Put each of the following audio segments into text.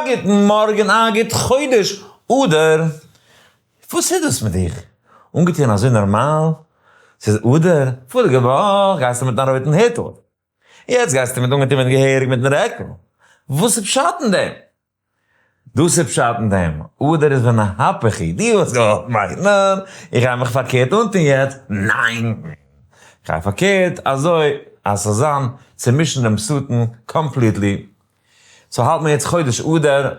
גוטן מארגן, א גוט חודש אדר. וואס איז דאס מיט דיך? אנגעטון אזוי נארמאל? ס'איז אדר? פאריגע וואך גייסטו מיטן א רויטן היטל, יעצט גייסטו מיט אנגעטון מיט געהעריג מיטן רעקל, וואס איז פשט אין דעם? דאס איז פשט אין דעם, אדר איז ונהפוך הוא, דו האסט געוואלט מיינען איך גיי מיך פארקערט אנטון יעצט, ניין! איך גיי פארקערט אזוי אז ס'זאל זיין צומישן דעם שטן completely, so האלט מען יעצט חודש אדר,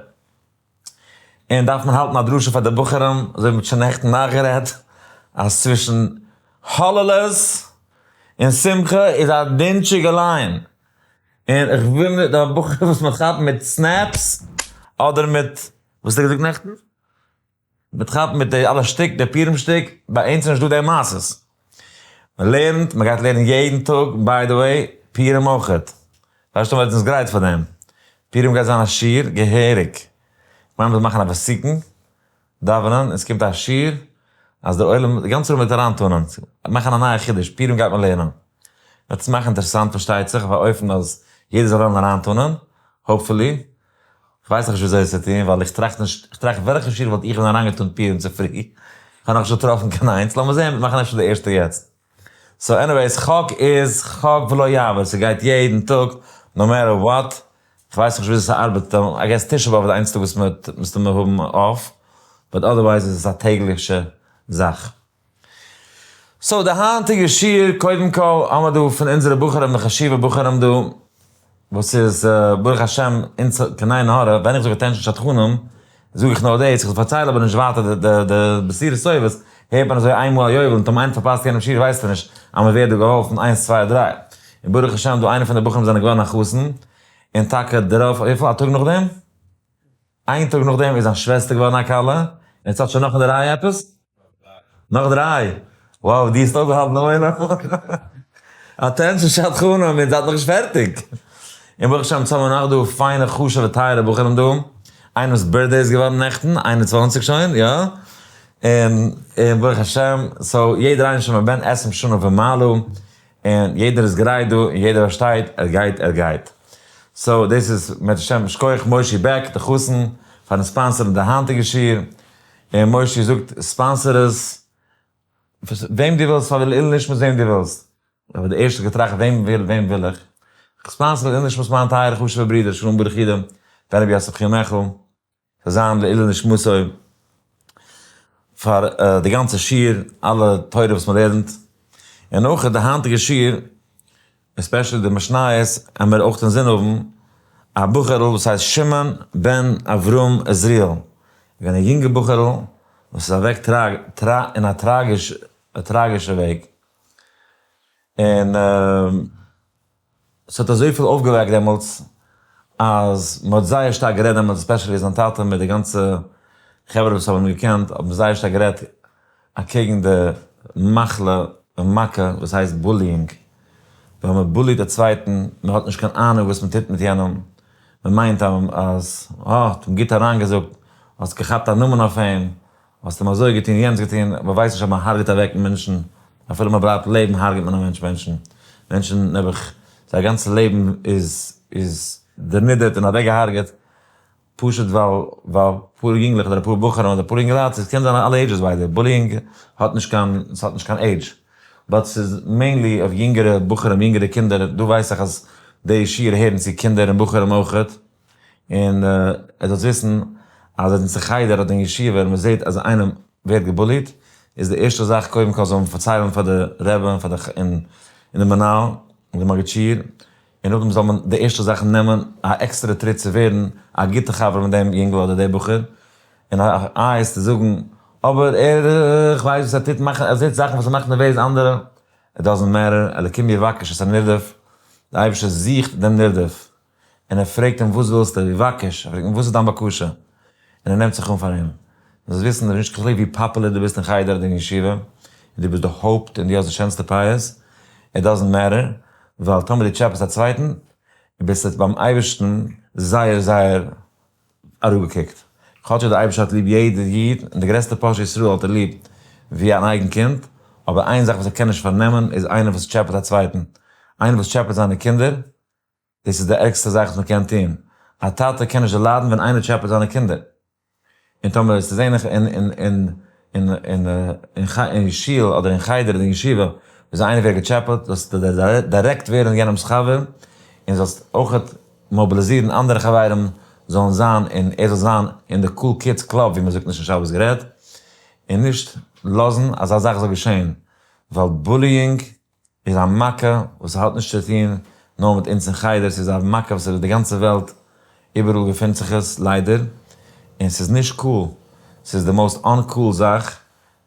און דארף מען האלטן א דרשה פאר די בחורים, אזוי ווי מ'האט שוין נעכטן נאכגערעדט, אז צווישן הוללות און שמחה איז א דינטשיגע line, און איך וויל נישט די בחורים וואס מען כאפט מיט snaps אדער מיט, וואס האט ער געזאגט נעכטן? מיט כאפן מיט די אלע שטיק, די פורים שטיק, ביי אונז איז נישטא די מעשות. מען לערנט, מען גייט לערנען יעדן טאג, by the way, פורים אויכעט. ווייסט אויב מ'איז גרייט פאר דעם. פורים גייט זיין א שיעור געהעריג. כ'מיין מ'זאל מאכן א ותיקין דאווענען און ס'קומט א שיעור אז דער עולם, די גאנצע עולם וועט אריינטאנען, מאכן א נייע חידוש, פורים גייט מען לערנען. מ'וועט עס מאכן אינטערעסאנט פארשטייט זיך, אויף א אופן אז יעדער זאל וועלן אריינטאנען, hopefully. כ'ווייס נאכנישט וויאזוי עס צו טון, ווייל איך טראכט נישט, איך טראכט וועלכע שיעור וואלט איך ווען אריינגעטאן פורים צופרי, כ'האב נאכנישט געטראפן קיין איינס, לאמיר זען, מיר מאכן אפשר די ערשטע יעצט. so anyways, חק איז חק ולא יעבור, ס'גייט יעדן טאג, no matter what, כ'ווייס נאכנישט וויאזוי ס'ארבעט, I guess תשעה באב איז די איינציגסטע וואס מ'וועט מסתמא האבן off, but otherwise איז עס א טעגליכע זאך. so די היינטיגע שיעור, קודם כל האמער דא פון אונזערע בחורים די חשובע בחורים דא, וואס איז ברוך השם אונז קיין עין הרע, ווען איך זאג attention שדכנים, זאג איך נאר דאס, איך פארצייל אבער נישט ווייטער די די בשורות טובות, הערט מען אזוי איינמאל א יובל און טאמער איינער פארפאסט יענעם שיעור ווייסט ער נישט אז מען ווערט דא געהאלפן איינס צוויי דריי, און ברוך השם דא איינער פון די בחורים זענען געווארן א חתן, און טאקע דערויף וויפיל א טאג נאכדעם? איין טאג נאכדעם איז זיין שוועסטער געווארן א כלה, און יעצט האט שוין נאך דריי עפעס? נאך דריי? wow, דו האסט אויפגעהאלטן די עולם. attention שדכנים, איר זייט נאכנישט פערטיג. און ברוך השם יעצט האבן מיר נאך דא פיינע חשוב'ע טייערע בחורים דא, איינעמ'ס birthday איז געווארן נעכטן, 21 שוין, יא? און און ברוך השם, so יעדער איינער שוין א בן עשרים שנה ומעלה, און יעדער איז גרייט דא, און יעדער פארשטייט, ער גייט, ער גייט. so דאס איז מערצעשעם שכוח מושי בעק די חתן פארן sponsor ן די היינטיגע שיעור, און מושי זאגט sponsor עס וועם דו ווילסט פאר לעילוי נשמת וועם דו ווילסט, איך האב די ערשטע געטראכט וועם וויל וועם וויל איך, איך sponsor לעילוי נשמת מיין טייערע חשובע ברודער שלום ברוך יודא בן רבי יוסף חיים מעכל, זאל זיין לעילוי נשמתו פאר די גאנצע שיעור, אלע תורה וואס מען לערנט, און אויך די היינטיגע שיעור, especially די משניות, עמער אויך אינזין האבן א בחור'ל וואס הייסט שמעון בן אברהם עזריאל, געווען א יונגע בחור'ל וואס איז אוועק אין א טראגישע וועג, און ס'האט אזויפיל אויפגעוועקט דעמאלטס, אז מ'האט זייער שטארק גערעדט דעמאלטס, especially זיין טאטע מיט די גאנצע חברה וואס האבן אים געקענט, האבן זייער שטארק גערעדט אקעגן די מחלה און מכה וואס הייסט bullying, ווען מען bully ט א צווייטן, מען האט נישט קיין אהנונג וואס מען טוט מיט יענעם, מען מיינט אז אה, האט אים גוט אריינגעזאגט, האסט געכאפט א נאמען אויף אים, האסט אים אזוי געטון, יענץ געטון, מען ווייסט נישט אז מען הרג'ט אוועק מענטשן, אפילו מען בלייבט לעבן הרג'ט מען א מענטש מענטשן, מענטשן נעבעך זייער גאנצע לעבן איז איז דערנידערט און אוועק געהארגעט, פשוט ווייל ווייל אפאר יונגלעך אדער אפאר בחורים אדער אפאר אינגעלייט, עס קען זיין אלע ages by the bullying האט נישט קיין ס'האט נישט קיין age, but ס'איז mainly אויף יונגערע בחורים יונגערע קינדער, דא ווייס איך אז די שיעור הערן צו קינדער און בחורים אויכעט. און ער זאל וויסן אז ווען ס'איז חדר אדער אין ישיבה און מ'זעט אז איינער ווערט גע bully ט, איז די ערשטע זאך קודם כל זאל מען פארציילן פאר די רבי און פאר די און די מנהל און די מגיד שיעור, און נאכדעם זאל מען די ערשטע זאך נעמען א עקסטערע טריט צו ווערן א גוטע חבר מיט דעם יונגל אדער די בחור, און א אייז צו זאגן אבער ער כ'ווייס וואס ער טוט מאכן ער זעט זאכן וואס ער מאכט נערוועז אנדערע, it doesn't matter, אלקים יבקש את הנרדף, די אייבערשטער זוכט דעם נרדף. און ער פרעגט אים וואס ווילסטו, יבקש, ער פרעגט אים וואס איז דיין בקשה, און ער נעמט זיך אן פאר אים. דו זאלסט וויסן, נישט קיין חילוק ווי פאפולער דו ביסט אין חדר אדער אין ישיבה, און דו ביסט די הויפט און דו האסט די שענסטע פיאות, it doesn't matter, ווייל טאמער דו טשעפעסט א צווייטן, ביסטו ביים אייבערשטן זייער זייער אראפגעקוקט. כאטש דער אייבערשטער האט ליב יעדער איד, און די גרעסטע פושע ישראל האט ער ליב ווי אן אייגן קינד, אבער איין זאך וואס ער קען נישט פארנעמען איז איינער וואס טשעפעט א צווייטן, איינער וואס טשעפעט זיינע קינדער, דאס איז די ערגסטע זאך וואס מען קען טון. א טאטע קען נישט דערליידן ווען איינער טשעפעט זיינע קינדער. און טאמער עס איז ענליך אין שול אדער אין חדר אדער אין ישיבה ווי איינער ווערט געטשעפעט זאלסטו דירעקט ווערן יענעמ'ס חבר און זאלסט אויכעט מאביליזירן אנדערע חברים זאלן זיין און ער זאל זיין אין די cool kids club ווי מען זאגט נישט אין שבת גערעדט און נישט לאזן אזא זאך זאל געשען ווייל bullying איז א מכה וואס האט נישט צו טון נאר מיט אונז אין חדר, ס'איז א מכה וואס איז די גאנצע וועלט, איבעראל געפינט זיך עס ליידער, און ס'איז נישט cool, ס'איז די most uncool זאך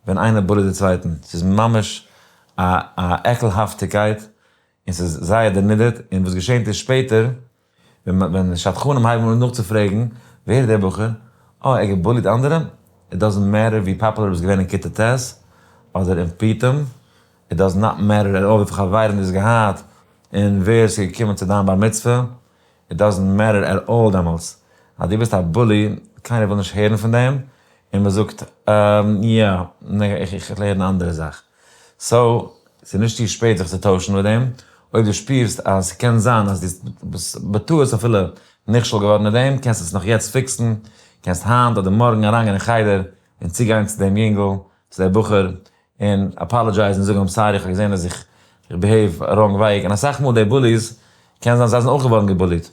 ווען איינער bully ט די צווייטן, ס'איז ממש א עקלהאפטיגקייט, און ס'איז זייער דערנידערט, און וואס געשענט איז שפעטער, ווען שדכנים הייבן אן נאכצופרעגן, ווער איז דער בחור? אה, ער האט גע bully ט אנדערע? It doesn't matter ווי popular ביסט געווען אין כיתה ט', אדער אין פיטום, it does not matter at all וויפיל חברים דו האסט געהאט, און ווער ס'איז געקומען צו דיין בר מצוה, it doesn't matter at all דעמאלטס. אז דו ביסט א bully, קיינער וויל נישט הערן פון דעם, און מ'זאגט, יא, איך לערן א אנדערע זאך. So, ס'איז נישט צו שפעט זיך צו טוישן מיט דעם. אויב דו שפירסט אז ס'קען זיין אז דו ביסט בטעות אפילו נכשל געווארן אין דעם, קענסט עס נאך יעצט fix ן, קענסט היינט אדער מארגן אריינגיין אין חדר און צוגיין צו דעם יונגל, צו דער בחור, און apologize ן און זאגן I'm sorry, איך האב געזען אז איך behave wrong way, און אסאך מאל די bullies, קען זיין זיי זענען אויך געווארן גע bully ט,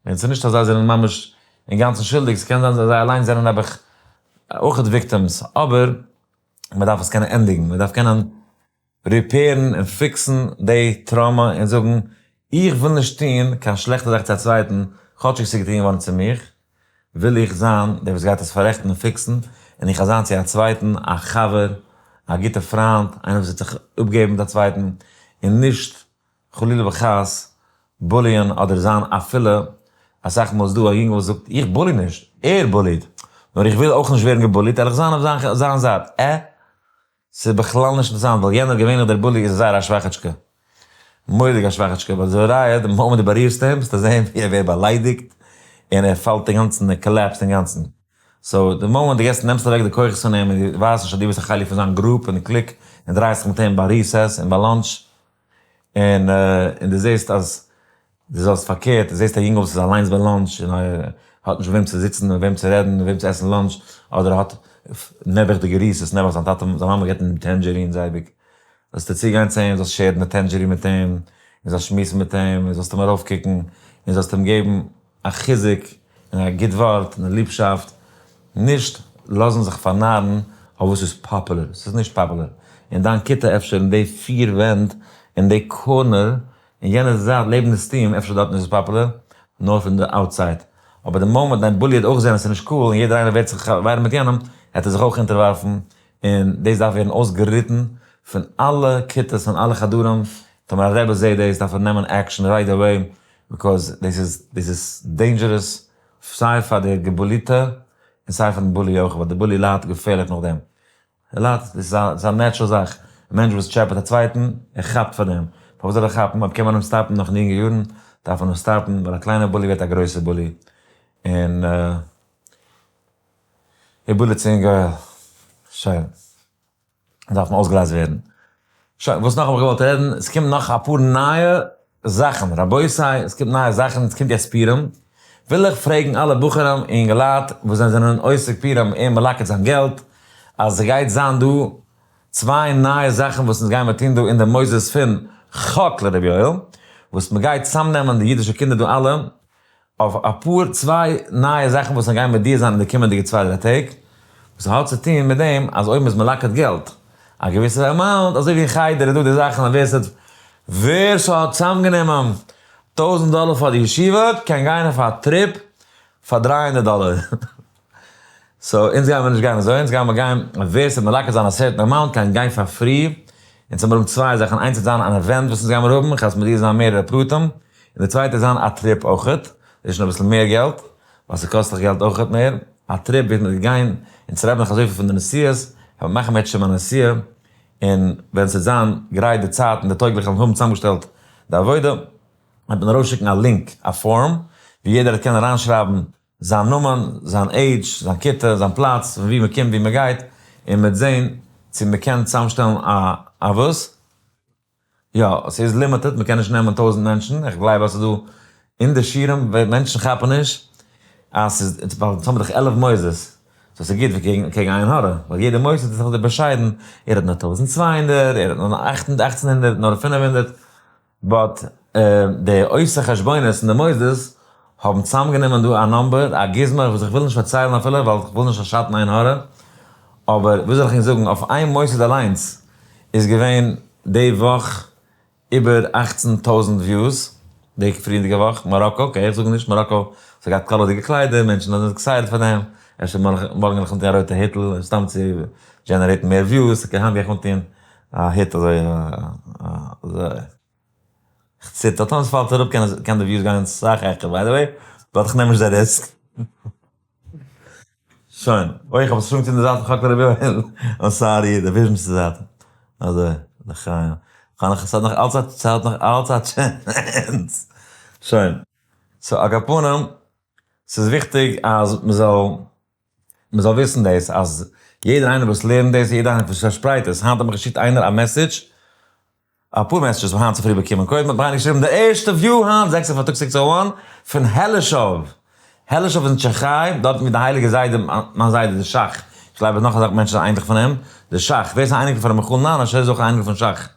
און ס'איז נישט אז זיי זענען ממש אינגאנצן שולדיג, ס'קען זיין אז זיי אליינס זענען נעבעך אויך victims, אבער מען דארף עס קענען ענדיגן, מען דארף קענען repair ן און fix ן די trauma און זאגן, איך וויל נישט טון קיין שלעכטע זאך צו א צווייטן, כאטשיג ס'איז געטון געווארן צו מיך, וויל איך זיין דער וואס גייט עס פאררעכטן און fix ן, און איך גיי זיין צו א צווייטן א חבר, א גוטע פריינט, איינער וואס וועט זיך אפגעבן מיט א צווייטן, און נישט חלילה וחס bully ען אדער זיין אפילו, אסאך מאל איז דא א יונגל וואס זאגט איך bully נישט, ער bully ט, נאר איך וויל אויך נישט ווערן גע bully ט, וועל איך זיין אויף זיין זייט, ע. ס'איז בכלל נישט אינטערעסאנט ווייל יענער געווענליך דער bully איז זייער א שוואכעטשקע. מורא'דיג א שוואכעטשקע, ווייל זו ראיה די מאמענט דו בארירסט אים וועסטו זען ווי ער ווערט באליידיגט און ער פאלט אינגאנצן ער collapse ט אינגאנצן. So די מאמענט דו געסט נעמסט אוועק די כוחות פון אים און דו ווייזט נישט אז דו ביסט א חלק פון זיין group און clique און דרייסט זיך מיט אים ביי recess און ביי lunch און און דו זעסט אז דו זאלסט פארקערט, דו זעסט א יונגל וואס איז אליינס ביי lunch און ער האט נישט מיט וועם צו זיצן און וועם צו רעדן און וועם צו עסן lunch, אדער ער האט נעבעכדיגע recess, נעבעך זיין טאטע זיין מאמע געבט אים tangerines אייביג, זאלסטו צוגיין צו אים, זאלסט share ן די tangerine מיט אים, און זאלסט שמועסן מיט אים, און זאלסט אים ארויפקוקן, און זאלסט אים געבן א חיזוק און א גוט ווארט און א ליבשאפט, נישט לאזן זיך פארנארן אויף וואס איז פאפולער, ס'איז נישט פאפולער אין דיין כיתה אפשר אין די פיר ווענט אין די corner אין יענע זייט לעבן די steam, אפשר דארטן איז עס פאפולער, נאר פון די outside, אבער די מאמענט דיין bully וועט אויך זען אז ס'איז נישט cool און יעדער איינער ווערט זיך ווארעם מיט יענעם, העט ער זיך אויך אונטערווארפן, און דאס דארף ווערן אויסגעריטן פון אלע כיתות פון אלע חדרים, טאמער א רבי זעט דאס דארף ער נעמען action right away, because דאס איז דאס איז dangerous סיי פאר די גע bully טע און סיי פארן bully אויך, ווייל די bully ליידט געפערליך נאכדעם. ער ליידט, דאס איז א natural זאך, א מענטש וואס טשעפעט א צווייטן, ער כאפט פאר דעם, פארוואס זאל ער כאפן, אויב קען מען אים stop ן נאך אין יונגע יארן, דארף מען אים stop ן, ווייל א קליינער bully ווערט א גרויסער bully, און ער bully ט צו אינגעל, שוין, דארף מען אויסגעלייזט ווערן. שוין, וואס נאך האב איך געוואלט רעדן, עס קומט נאך אפאר נייע זאכן, רבותי, עס קומט נייע זאכן, עס קומט יעצט פורים, וויל איך פרעגן אלע בחורים און אינגעלייט וואס זיי זענען עוסק פורים און מלקט זיין געלט, אז עס גייט זיין דא צוויי נייע זאכן וואס אונז גיימער טון דא אין די מוסדות פון חק לרבי יואל, וואס מען גייט צאמנעמען די אידישע קינדער דא אלע, אויף אפאר צוויי נייע זאכן וואס גייען מודיע זיין אין די קומענדיגע צוויי דריי טעג, וואס האט צו טון מיט דעם אז אויב מ'איז מלקט געלט א געוויסע amount, אזוי ווי אין חדר איז דא די זאכן אז ווער ס'האט ווער ס'האט צוזאמגענומען 1000 דאלער פאר די ישיבה קען גיין אויף א trip פאר 300 דאלער. So אונז גייען מיר נישט גיין אזוי, אונז גייען מיר גיין ווער ס'וועט מלקט זיין א certain amount קען גיין פאר free, אונז האבן מיר האבן צוויי זאכן, איינס וועט זיין אן event וואס אונז גייען מיר האבן, איך וועל מודיע זיין מערערע פרטים, און די צווייטע איז זיין א trip אויכעט, דאס איז שוין אביסל מער געלט, ווייל ס'קאסט דאך געלט אויכעט מער, א trip וועט מען גיין, אונז רעדן דאך אזויפיל פון די נסיעות, וועט מען מאכן מערטשעם א נסיעה, און ווען ס'וועט זיין גרייט די צייט און די טויגליכע וועלן האבן צוזאמגעשטעלט די עבודה, וועט מען ארויסשיקן א link, א form, ווי יעדער וועט קענען אריינשרייבן זיין נאמען, זיין עידזש, זיין כיתה, זיין פלאץ, פון ווי מען קומט, ווי מען גייט, און מ'וועט זען צו מען קען צוזאמשטעלן א א וואס? יא, ס'איז limited, מ'קען נישט נעמען 1000 מענטשן, איך גלייב אז ס'איז דא אין די שיעורים ווען מענטשן כאפן נישט. אז ס'איז, ווייל אונז האבן דאך 11 מוסדות, so ס'איז גוט ווי קעגן עין הרע, ווייל יעדע מוסד איז דאך אזוי באשיידן, ער האט נאר 1200, ער האט נאר 1800, נאר 500, but די עושי חשבונות אין די מוסדות האבן צוזאמגענומען דא א number, א גוזמא וואס איך וויל נישט פארציילן אפילו, ווייל איך וויל נישט שאטן עין הרע, אבער וואס זאל איך ענק זאגן, אויף איין מוסד אליינס איז געווען די וואך איבער 18,000 views, די פריערדיגע וואך, מאראקא, okay, איך זאג נישט מאראקא, ס'האט געהאט קאלערדיגע קליידער, מענטשן זענען excited פאר דעם, אפשר מארגן וועל איך אנטון א רויטע היטל, סתם צו generate ן מער views, okay, היינט גיי איך אנטון א היט אזוי, אזוי. איך ציטער, טאמער ס'פאלט אראפ קען די views גיין סאך העכער, by the way, but איך נעם נישט די risk. שוין, אוי איך האב עס שוין געטון די זייט פון חק לרבי יואל, I'm sorry, די וויזשניצע זייט. אזוי, לחיים. כ'האב נאך, ס'האט נאך אלץ א, ס'האט נאך אלץ א chance. שוין. so על כל פנים, ס'איז וויכטיג אז מ'זאל, מ'זאל וויסן דאס, אז יעדער איינער וואס לערנט דאס, יעדער איינער וואס פארשפרייט עס, היינט האט מיך געשיקט איינער א message, אפאר messages וואס היינט צופרי באקומען, קודם האט מיך איינער געשריבן די ערשטע view היינט זעקס אויף פארטאגס six o one פון העלישאוו, העלישאוו איז אין טשעכיי, דארטן ווי די הייליגע זיידע, מיין זיידע די שך, איך גלייב אז נאך אסאך מענטשן זענען אייניקלעך פון אים, די שך, ווער איז א אייניקל פון ר' מיכאל נאנאש, ער איז אויך א אייניקל פון שך,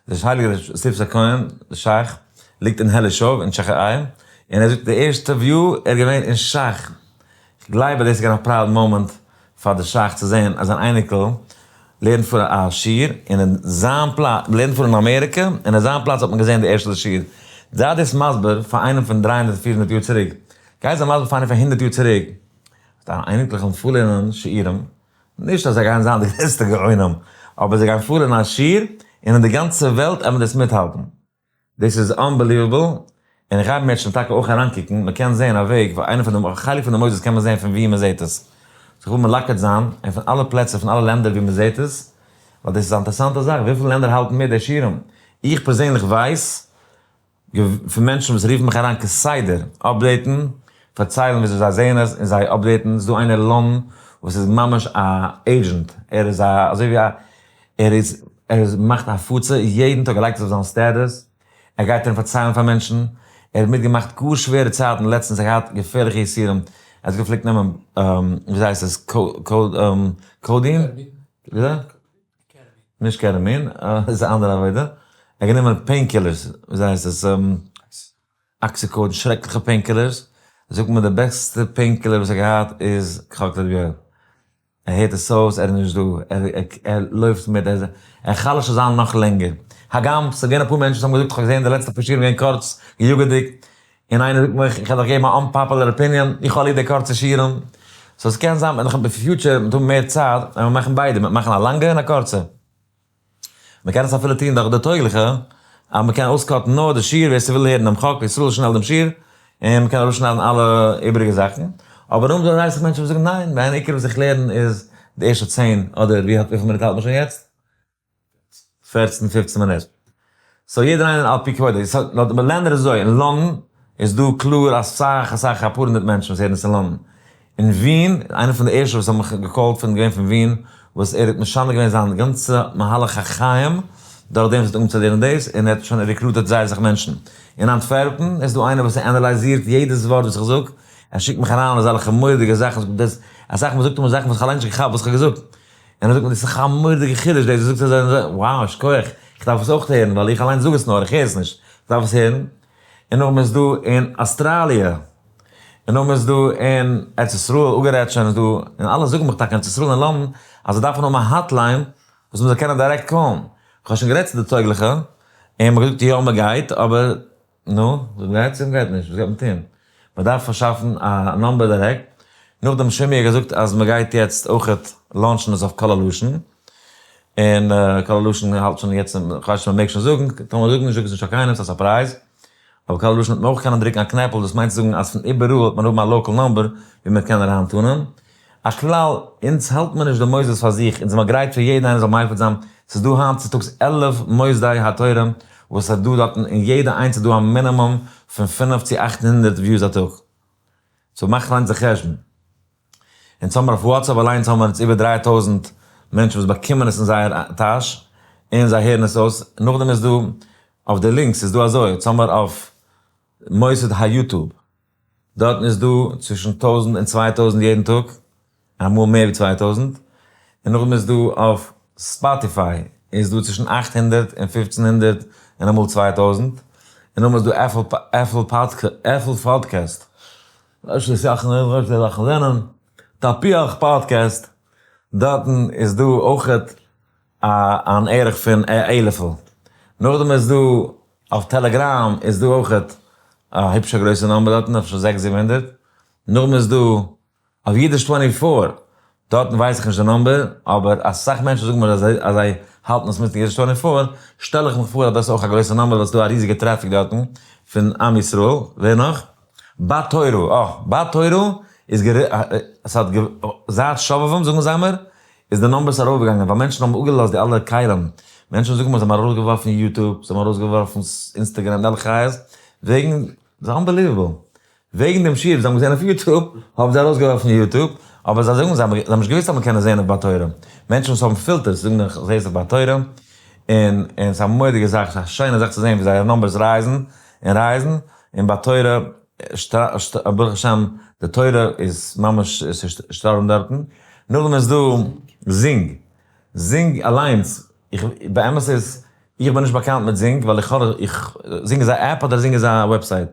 די הייליגע שפתי כהן, די שך, ליגט אין העלישאוו אין טשעכיי, און ער זאגט די ערשטע view ער איז געווען אין שך, איך גלייב אז דאס איז געווען א proud moment פאר די שך צו זען אז זיין אייניקל לערנט פאר א שיעור און אין זיין פלאץ, לערנט פאר אין אמעריקע און אין זיין פלאץ האט מען געזען די ערשטע שיעור. זיי דאס מסביר פאר איינעם פון 300 400 יאר צוריק. גיי זיי מסביר פאר איינעם פון 100 יאר צוריק אז דיינע אייניקלעך וועלן פארלערנען שיעורים, נישט אז זיי גייען זיין די גרעסטע גאונים, אבער זיי גייען פארלערנען א שיעור און אין די גאנצע וועלט וועט מען דאס מיטהאלטן. דאס איז unbelievable, און איך גיי מערטשעם טאקע אויך אריינקוקן, מען קען זען א וועג, ווייל איינע פון די, א חלק פון די מוסדות קען מען זען פון וואו מען זעט עס. so איך וויל מלקט זיין, און פון אלע פלעצער, פון אלע לענדער וואו מען זעט עס, ווייל דאס איז א אינטערעסאנטע זאך, וויפיל לענדער האלטן מיט די שיעורים. איך פערזענליך ווייס פון מענטשן וואס רופן מיך אריין כסדר update ן, פארציילן וויאזוי זיי זעען עס, און זיי update ן. ס'איז דא איינער אין לאנדאן וואס איז ממש א agent, ער איז א, אזוי ווי א, ער איז, ער איז מאכט הפצה יעדן טאג, ער לייגט עס אויף זיין status, ער גייט ארום פארציילן פאר מענטשן, ער האט מיטגעמאכט גאר שווערע צייטן לעצטנס, ער האט געהאט געפערליכע יסורים, ער האט געפלעגט נעמען, וויאזוי הייסט עס, codeine? וויאזוי? נישט ketamine, איז א אנדערע עבודה, ער האט גענומען pain killers, וויאזוי הייסט עס, oxycodone, שרעקליכע pain killers, זאגט מיר די בעסטע pain killer וואס ער האט געהאט איז חק לרבי יואל. ער הערט עס אויס, ער איז נישט דא, ער לויפט מיט, ער חלש'ט זיין נאך לענגער. הגם, ס'איז געווען אפאר מענטשן וואס האבן געזאגט, איך האב געזען די לעצטע פאר שיעורים געווען קורץ, געיאגעדיג, און איינער זאגט מיך, איך וועל דיך געבן א unpopular opinion, איך האב ליב די קורצע שיעורים. so ס'קען זיין, ווען איך האב אין future, מ'וועט האבן מער צייט, וועלן מיר מאכן ביידע, מ'וועט מאכן א לאנגע און א קורצע. מ'קען עס אפילו טון דורך די טויגליכע, אז מ'קען אויס cut ן נאר די שיעור, ווער ס'וויל הערן דעם חק ישראל שנעל דעם שיעור, און מ'קען אראפשניידן אלע איבעריגע זאכן. אבער נאכדעם ווייס איך מענטשן וואס זאגן ניין, מיין עיקר וואס איך לערן איז די ערשטע צען, אדער ווי האט וויפיל מינוט האלט מען שוין יעצט? פערצן פופצן מינוט. so יעדער איינער על פי כבודו. so לויט די לענדער איז אזוי, אין לאנדאן איז דא קלאר אסאך אסאך אפאר הונדערט מענטשן וואס הערן עס אין לאנדאן. אין ווין, איינער פון די ערשטע וואס האבן מיך גע call ט פון געווען פון ווין, וואס ער האט משנה געווען זיין גאנצע מהלך החיים דורך דעם וואס ער האט אנגעהויבן צו לערנען דאס, און ער האט שוין recruited זייער אסאך מענטשן. אין אנטווערפן איז דא איינער וואס אנאליזירט יעדעס ווארט וואס איך זאג, ער שיקט מיך אריין אזעלכע מורא'דיגע זאכן, זאגט דאס, אסאך מאל זאגט ער מיר זאכן וואס איך האב אליין נישט געכאפט וואס איך האב געזאגט. און ער זאגט מיר דאס איז דאך א מורא'דיגע חידוש דאס, דו זאגסט אזוי און אזוי, wow שכוח, איך דארף עס אויך הערן, ווייל איך אליין זאג עס נאר, איך הער עס נישט, איך דארף עס הערן. און נאכדעם איז דא אין אסטראליע, און נאכדעם איז דא אין ארץ ישראל, אפגערעדט שוין איז דא, און אלע זאגן מיך טאקע אין ארץ ישראל און לאנדאן, אז זיי דארפן האבן א hotline וואס מ'זאל קענען דירעקט call ן. כ'האב שוין גערעדט צו די טויגליכע, און מ'האט געזאגט יא מ'גייט, אבער נו, וואס מ'גייט צו מ'גייט נישט, וואס גייט מען טון? מ'דארף פארשאפן א number דירעקט. נאכדעם שמעי האט געזאגט אז מ'גייט יעצט אויכעט launch ן עס אויף קול הלשון, און קול הלשון האלט שוין יעצט, כ'ווייס נישט אויב מ'מעג שוין זאגן, טאמער זאגט נישט זאג עס נישט פאר קיינעם, ס'איז א surprise, אבער קול הלשון וועט מען אויך קענען דרוקן א קנעפל, דאס מיינט צו זאגן אז פון איבעראל וועט מען האבן א local number ווי מען קען אריינטאנען. א כלל, אונז האלט מען נישט די מוסדות פאר זיך, אונז זעמער גרייט פאר יעדן איינער זאל מפיץ זיין, ס'איז דא היינט צוטאגס 11 מוסדי התורה וואס איז דא דארטן, אין יעדע איינס איז דא א מינימום פון פינף צו 800 views א טאג. so מאך אליינס די חשבון. אונז האמיר אויף WhatsApp אליינס האמיר אונז איבער 3000 מענטשן וואס באקומען עס אין זייער טאש, און זיי הערן עס אויס. נאכדעם איז דא אויף די links איז דא אזוי, אונז האמיר אויף מוסד ה YouTube. דארטן איז דא צווישן טויזנט און 2000 יעדן טאג, אמאל מער ווי 2000, און נאכדעם איז דא אויף Spotify איז דא צווישן 800 און 1500 און אמאל 2000, און נאכדעם איז דא Apple Podcast, תפוח פאדקעסט, דארטן איז דא אויכעט אן ערך פון אלף'ל. נאכדעם איז דא אויף Telegram איז דא אויכעט א היפשע גרויסע number דארטן, אפשר זעקס זיבן הונדערט. נאכדעם איז דא אויף אידיש 24, דארטן ווייס איך נישט די number, אבער אסאך מענטשן זאגן מיר אז זיי האלטן עס מיט אידיש 24, שטעל איך מיך פאר אז דאס איז אויך א גרויסע number, ווייל ס'איז דא א ריזיגע traffic דארטן פון עם ישראל. ווער נאך? בת תורה, אה, בת תורה איז עס האט זייט שובבים זאגן זיי מיר, איז די numbers ארויפגעגאנגען, ווייל מענטשן האבן אפגעלאזט די אלע כלים. מענטשן זאגן מיר זיי האבן ארויסגעווארפן YouTube, זיי האבן ארויסגעווארפן Instagram, די אלע חיות, וועגן, ס'איז unbelievable. וועגן דעם שיעור וואס זיי האבן געזען אויף YouTube, האבן זיי ארויסגעווארפן YouTube, אבער זיי זאגן, זיי האבן נישט געוואוסט אז מען קען עס זען אויף בת תורה. מענטשן וואס האבן filters זאגן איך זע עס אויף בת תורה, און ס'איז א מורא'דיגע זאך, ס'איז א שיינע זאך צו זען ווי זייערע numbers רייזן און רייזן, און בת תורה, ברוך השם, די תורה איז ממש שטורעם דארטן. נאכדעם איז דא זינג, זינג אליינס, איך באמת איז, איך בין נישט באקאנט מיט זינג, ווייל איך האב, איך, זינג איז א app אדער זינג איז א website?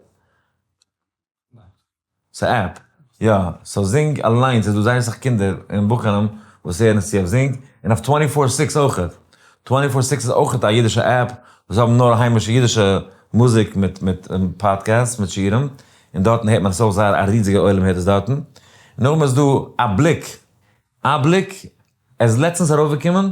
ס'איז א app, יא, so זינג אליינס איז דא זייער אסאך קינדער און בחורים וואס הערן עס צו אויף זינג, און אויף 24/6 אויכעט. 24/6 איז אויכעט א אידישע app וואס האבן נאר היימישע אידישע מוזיק מיט podcasts, מיט שיעורים, און דארטן הערט מען עס אויך זייער א ריזיגע עולם הערט עס דארטן. נאכדעם איז דא א בליק, א בליק, ער איז לעצטנס ארויפגעקומען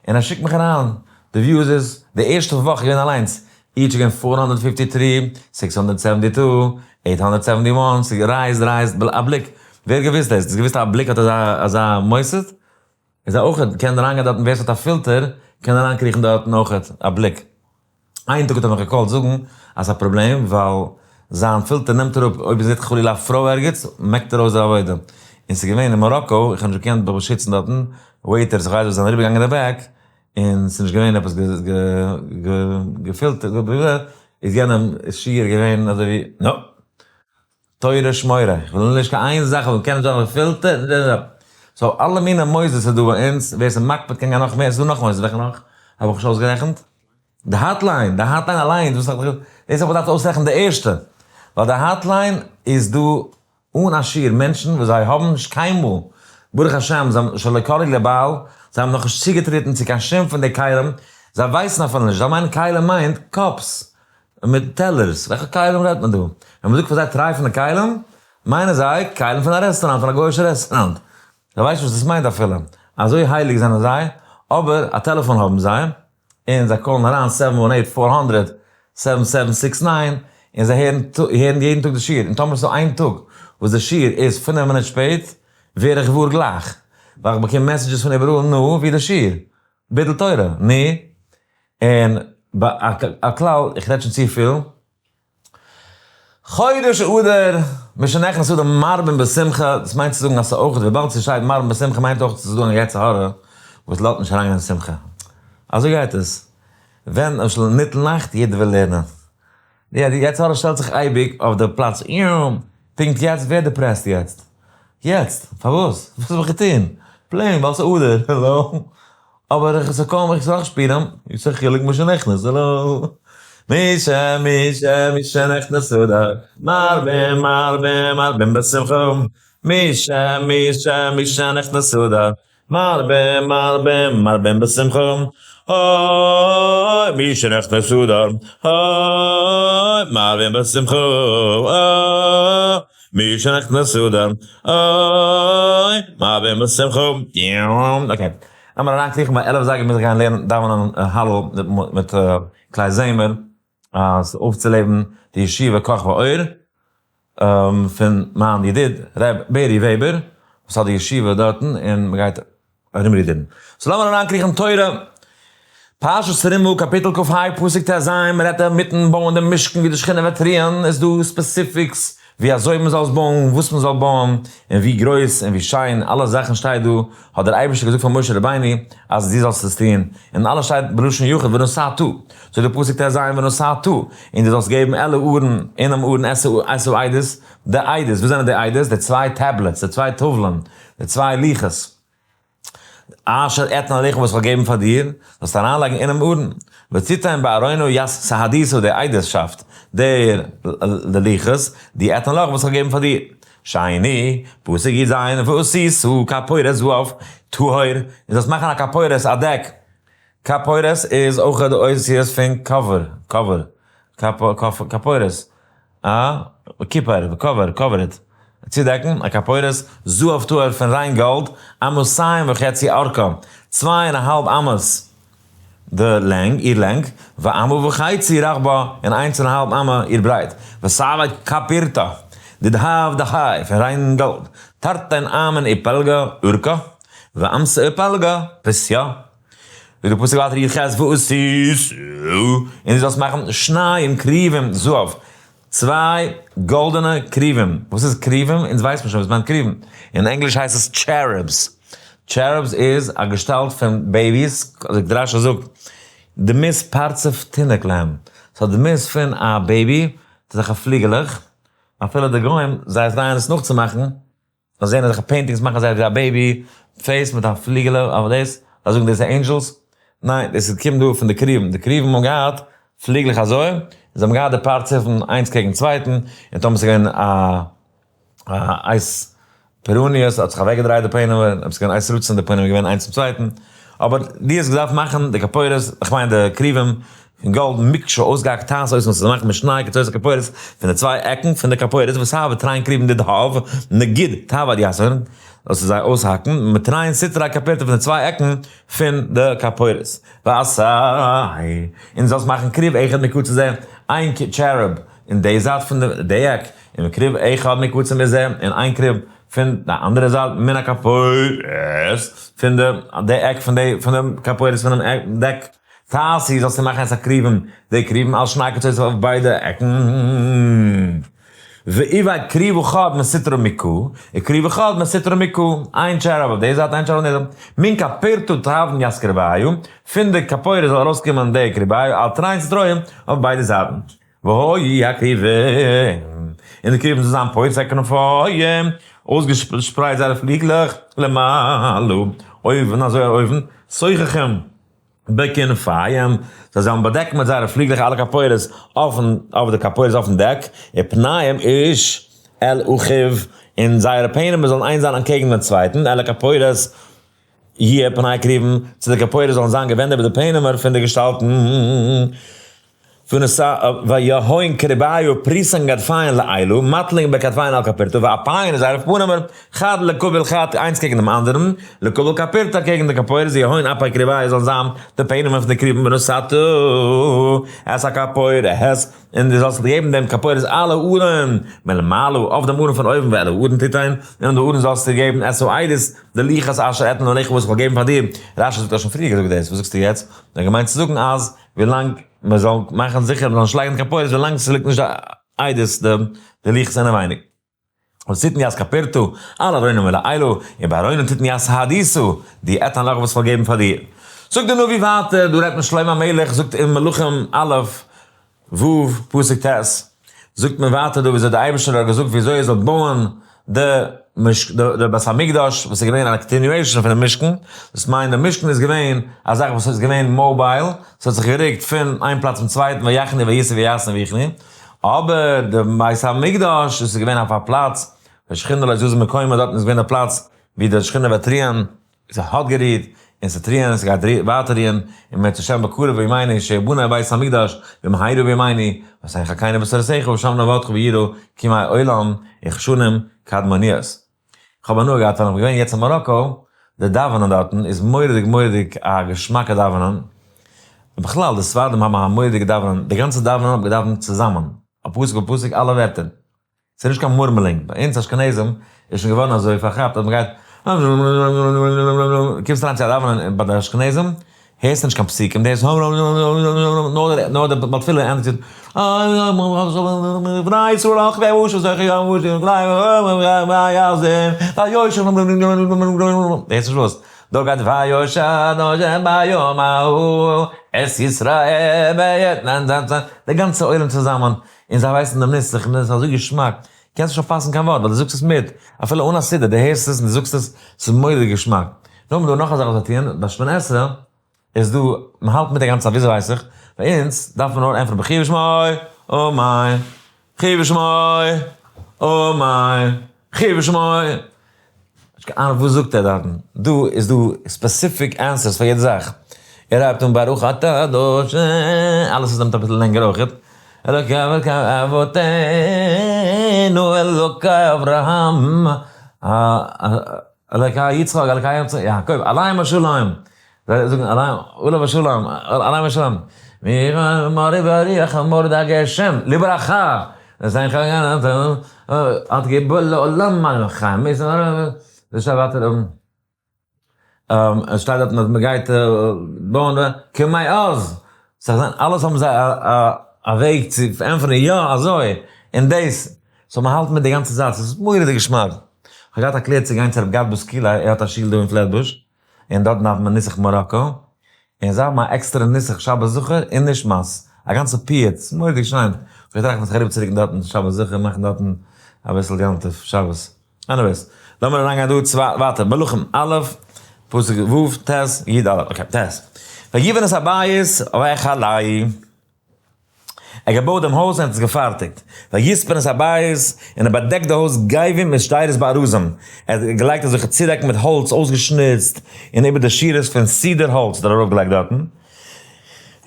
און ער שיקט מיך אריין, די views איז די ערשטע וואך געווען אליינס, each געווען 453, 672, 871, ס'רייזט, רייזט, א בליק, ווער האט געוואוסט דאס? האסט געוואוסט א בליק האט אזא מוסד? איז ער אויך, קען אריינגיין דארטן, ווער ס'האט א פילטער קען אריינקריכן דארטן אויך, א בליק. איין טאג האט ער מיך גע call ט זאגן אז ס'איז א פראבלעם ווייל זיין פילטער נעמט אראפ אויב ער זעט חלילה א פרוי ערגעץ מעקט ער אויס די עבודה. און ס'איז געווען אין מאראקא, איך האב נישט געקענט מיך באשיצן דארטן, waiters איך ווייס וואס זענען אריבערגעגאנגען די back, און ס'איז נישט געווען עפעס געפילטערט, איז יענעם שיעור געווען אזוי ווי נא! תורה שמורה, איך וויל נישט קיין איין זאך וואס קען נישט זיין געפילטערט, so אלע מיני מוסדות איז דא ביי אונז, ווער ס'איז מקפיד קען גיין נאך מער, ס'איז דא נאך מוסדות, וועלכע נאך? האב איך נישט אויסגערעכנט? די hotline, די hotline אליינס, וואס האב איך, דאס האב איך געדארפט אויסרעכענען די ערשטע, ווייל די hotline איז דא אן א שיעור מענטשן וואס זיי האבן נישט קיינמאל, ברוך השם, זיי האבן שלא כלו לבעל, זיי האבן נאכנישט צוגעטרעטן צו קיין שום פון די כלים, זיי ווייסן אפילו נישט, זיי מיינען כלים מיינט cups מיט טעלערס, וועלכע כלים רעדט מען דא? ווען מ'זאגט פאר זיי טרייפענע כלים, מיינען זיי כלים פון א רעסטוראנט, פון א גוי'אישע רעסטוראנט. זיי ווייסן נישט וואס דאס מיינט אפילו. אזוי הייליג זענען זיי, אבער א טעלעפאן האבן זיי, און זיי call ן אריין 718 400 7769, און זיי הערן יעדן טאג די שיעור, און טאמער ס'איז דא איין טאג וואס די שיעור איז פינף מינוט שפעט, ווער איך געוואר גלייך, ווייל איך באקום messages פון איבעראל, נו, ווי איז די שיעור? ביטול תורה, נו, און ביי א כלל, איך רעד שוין צופיל. חודש אדר, משנכנס אדר מרבין בשמחה, דאס מיינט צו זאגן אז ס'איז אויך, וויבאלד ס'שטייט מרבין בשמחה מיינט אויך ס'איז דא א יצר הרע וואס לאזט נישט אריינגיין אין שמחה. אזוי גייט עס. ווען למשל ניטל נאכט, יעדער וויל לערנען. די יצר הרע שטעלט זיך אייביג אויף די פלאץ, פונקט יעצט, ווער depressed יעצט? יעצט? פארוואס? וואס האב איך געטון? plain ווייל ס'איז אדר, העלא? אבער איך זאל קוים איך זאל שפירן, איז א חילוק משנכנס, העלא? מי ש מי ש משנכנס אדר, מרבים מרבים מרבים בשמחה, מי ש מי ש משנכנס אדר, מרבים מרבים מרבים בשמחה, אוי משנכנס אדר, אוי מרבים בשמחה, אוי משנכנס אדר, אוי מרבים בשמחה. okay, לאמיר אריינקריכן ביי 11 זייגער מוז איך גיין לערנען דאווענען הלל מיט כלי זמר, אז אויפצולעבן די ישיבה כוכבי אור פון מיין ידיד ר' בערי וועבער וואס האט די ישיבה דארטן און מ'גייט ארומרודערן. so לאמיר אריינקריכן תורה, פרשת תרומה קאפיטל כ ה פסוק ט ז, מ'רעדט אינמיטן בויען דעם משכן ווי די שכינה וועט רוען, איז דא specifics. ווי אזוי מען זאל עס בויען, וואס מען זאל בויען, און ווי גרויס און ווי שיין, אלע זאכן שטייט דא, האט דער אייבערשטער געזאגט פאר משה רבינו אז דו זאלסט עס טון, און אלעס שטייט בלשון יחיד ונתתה, זאגט דער פסוק טז ונתתה, און דו זאלסט געבן אל הארון, אינעם ארון את העדות, די עדות, וואס זענען די עדות? די צוויי tablets, די צוויי טאוולען, די צוויי לוחות. אשר אתן לך וואס איך האב געגעבן פאר דיר, זאלסטו אריינלייגן אינעם ארון, ותתן בארונה את העדות די עדות'שאפט, דער די לוחות, די אתן לך וואס איך האב געגעבן פאר דיר. שני, פסוק יז, ועשית כפורת זהב טהור, און זאלסט מאכן א כפורת, א דעק. כפורת איז אויך די אותיות פון cover, cover, כפורת. א כיפור, cover, covered, צודעקן, א כפורת, זהב טהור פון ריין גאלד, אמתים וחצי ארכה, צוויי און א האלב אמות די לענג, איר לענג, ואמה וחצי רחבה, און איינס און א האלב אמה איר ברייט, ותעביד כפורתה, דדהב דכי, פון ריין גאלד, תרתין אמין ופלגא ארכה, ואמתא ופלגא פותיה. ווי די פסוק ווייטער יח ועשית, און דו זאלסט מאכן שניים כרובים זהב, צוויי גאלדענע כרובים, וואס איז כרובים? אונז ווייסט מען שוין וואס מיינט כרובים, אין ענגליש הייסט עס cherubs, cherubs איז א געשטאלט פון babies, אזוי ווי רשי זאגט, דמות פרצוף תינוק להם, ס'האט דמות פון א baby, מיט אזעלכע פליגעלעך, אפילו די גוים זיי טרייען עס נאכצומאכן, זיי זעען אזעלכע paintings מאכן זיי ווי א baby face מיט א פליגעלע אבער דאס, זיי זאגן דאס איז angels, ניין דאס איז קומט דא פון די כרובים, די כרובים האבן געהאט פליגלעך אזוי, און זיי האבן געהאט די פרצופן איינס קעגן צווייטן, און טאמער ס'איז געווען א עת פורעניות האט זיך אוועקגעדרייט די פנימ'ער, אויב ס'איז געווען עת רצון די פנימ'ער געווען איינס צום צווייטן, אבער דו האסט געדארפט מאכן די כפורת, איך מיין די כרובים, פון גאלד מקשה אויסגעהאקט תעשה אותם צו מאכן משני קצות הכפורת, פון די צוויי עקן פון די כפורת ותעביד תרין כרובים דדהב נגיד תעביד יתהון, זאלסטו זיי אויסהאקן, מתרין סטרי כפורתא פון די צוויי עקן פון די כפורת. ועשה, און זאלסט מאכן כרוב אחד מקצה זה, איין cherub אין די זייט פון די עק, און כרוב אחד מקצה מזה, און איין כרוב פון די אנדערע זייט מן הכפורת, פון די עק פון די כפורת פונעם דעק. תעשי זאלסטו מאכן את הכרובים, די כרובים על שני קצות אויף ביידע עקן. ועבד כרוב אחד מסטרא מכא, וכרוב אחד מסטרא מכא, איין cherub אויף די זייט איין cherub אויף די זייט, מן כפורתא תבן ית כרוביא, פון די כפורת זאל ארויסקומען די כרוביא על תרין סטריא אויף ביידע זייטן. והיו הכרובים, און די כרובים זאלן זיין פורשי כנפיהם, אויסגעשפרייט זייערע פליגלעך למעלה, אויבן אזוי אויבן, סוככים. בכנפיהם, זיי זאלן באדעקן מיט זייערע פליגלעך אלע כפורת אויפן, אויף די כפורת אויפן דעק, ופניהם איש אל אחיו, און זייערע פענעמער זאלן איינס זיין אנטקעגן דעם צווייטן, אל הכפורת יהיה פני כרובים, צו די כפורת זאלן זיין געווענדעט מיט די פענעמער פון די געשטאלטן. ויהון כרובייא פריסין כתפיהון לעילא, מטלין בכתפיהון על כפורתא, ואפיהון זייערע פנימער, חד לקבל חד, איינס קעגן דעם אנדערן, לקבל כפורתא קעגן די כפורת, ויהון אפי כרובייא זאלן זיין די פענעמער פון די כרובים ונתתה את הכפורת, און דו זאלסט געבן דעם כפורת על הארון מלמעלה, אויף דעם ארון פון אויבן, ואל הארון תתן, און אן די ארון זאלסטו געבן את העדות, די לוחות אשר אתן לך וואס איך וועל געבן פאר דיר, רשי זאגט האסט שוין פריער געזאגט דאס, וואס זאגסטו יעצט? ער האט געמיינט צו זאגן אז ווילאנג מען זאל מאכן זיכער מען זאל נישט לייגן קיין כפורת ווילאנג ס'ליגט נישט די עדות די לוחות אינעווייניג. ותתן ית כפורתא על הארון מלעילה, ובארונה תתן ית העדות די אתן לך וואס כ'וועל געבן פאר דיר. זאגט דער נביא ווייטער, דא רעדט מען שלמה המלך זאגט אין מלכים א', ו', פסוק ט', זאגט מען ווייטער דא וויאזוי דער אייבערשטער האט געזאגט וויאזוי ער זאל בויען די בית המקדש וואס איז געווען א continuation פונעם משכן, דאס מיינט די משכן איז געווען א זאך וואס איז געווען mobile, ס'האט זיך גערוקט פון איין פלאץ צום צווייטן ויחנו ויסעו ויעשו ויחנו, אבער די בית המקדש דאס איז געווען אויף א פלאץ, והשכינה לא זזה ממקומה, דארטן איז געווען די פלאץ ווי די שכינה וועט רוען, ס'האט גערוהט און ס'וועט רוען און ס'גייט ווייטער רוען, אם ירצה השם בקרוב בימינו שיבנה בית המקדש במהרה בימינו, ותן חלקנו בתורתך ושם נעבדך ביראה כימי עולם וכשנים קדמוניות. כ'האב הנאה געהאט ווען כ'בין געווען יעצט אין מאראקא, די דאווענען דארטן איז מורא'דיג מורא'דיג א געשמאקע דאווענען, בכלל די ספרדים האבן א מורא'דיגע דאווענען, די גאנצע דאווענען האט מען געדאווענט צוזאמען, א פסוק בפסוק אלע ווערטער. ס'איז נישט קיין murmling, ביי אונז אשכנזים איז שוין געווארן אזוי פארכאפט אז מ'גייט קומסט אריין צו א דאווענען ביי די אשכנזים, הערסט נישט קיין פסוקים, דו הערסט נאר דער בעל תפילה ענדיגט הערסט נישט וואס דא גייט ויושע ה' ביום ההוא את ישראל די גאנצע עולם צוזאמען און זיי ווייסן דעם נוסח און עס איז אזוי געשמאק, קענסט נישט פארפאסן קיין ווארט ווייל דו זאגסט עס מיט, אפילו אן א סידור, דו הערסט עס און דו זאגסט עס, ס'איז מורא'דיג געשמאק. נאכדעם איז דא נאך א זאך וואס זיי טוען, ביי שמונה עשרה איז דא, מען האלט מיט די גאנצע צייט, וויאזוי ווייס איך? ביי אונז דארף מען נאר ענטפערן ברכי ושמו, אמן, ברכי ושמו, אמן, ברכי ושמו. נישט קיין אהנונג וואס זאגט ער דארטן, דא איז דא specific answers פאר יעדע זאך, ער הייבט אן ברוך אתה ה', אלעס איז נעמט אביסל לענגער אויכעט, אלוקי אלוקי אבותינו אלוקי אברהם אלוקי יצחק אלוקי יעקב עליהם השלום, זיי זאגן עליהם עליו השלום עליהם השלום, מורי ורוח מוריד הגשם לברכה, האט געבוירן לעולם חיים, דאס שטייט ווייטער עס שטייט דארטן אז מען גייט בויען כמי אז, זיי זענען אלעס האבן זיי א וועג צו ענטפערן יא אזוי און דאס, so מען האלט מיט די גאנצע זאך, ס'איז מורא'דיג געשמאק, כ'האב געהאט א קלער צו גיין צו רב גד בוסקילה ער האט א שול דא אין פלעטבוש, און דארטן דארף מען נוסח מאראקא, און זיי האבן א עקסטערע נוסח שבת זכור און נשמת, א גאנצע פיוט, ס'איז מורא'דיג שיין, כ'האב געטראכט זיך אריבערצורוקן דארטן שבת זכור מאכן דארטן אביסל יום טוב שבת. anyways, לאמיר אריינגיין דא צו ווייטער, מלכים א', פסוק ו', ט', י א, okay, ט'. ויבן את הבית ויכלהו. ער האט געבויט דעם הויז און האט עס געפארטיגט. ויספן את הבית, און ער באדעקט די הויז גבים ושדרות בארזים. ער האט געלייגט אזעלכע צודעקן מיט האלץ אויסגעשניצט, און איבער די שורות פון סידער האלץ האט ער ארויפגעלייגט דארטן.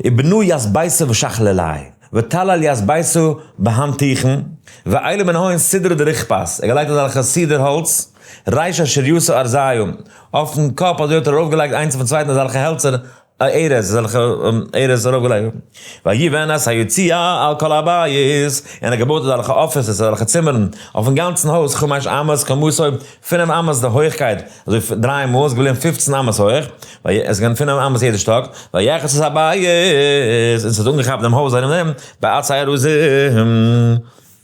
ובנה ית ביתו ושכללהו, ותלל ית ביתו בהנתיכין, ואלו מנהין סידרא דרוכפת, ער האט געלייגט אזעלכע סידער האלץ, ריש אשר יסו ארזיו, אויפן קאפ אזוי האט ער ארויפגעלייגט איינס אויפן צווייטן אזעלכע העלצער, א ארז, אזעלכע ארז ארויפגעלייגט, ויבן את היציע על כל הבית, און ער האט געבויט אזעלכע אפיסעס, אזעלכע צימערן, אויפן גאנצן הויז, חמש אמות קומתו, פינף אמות די הויכקייט, אזוי דריי מאל, איז געבליבן פופצן אמות הויך, עס איז געווען פינף אמות יעדע שטאק, ויכס את הבית, און עס האט אנגעכאפט דעם הויז ארום דעם, בעצי ארזים,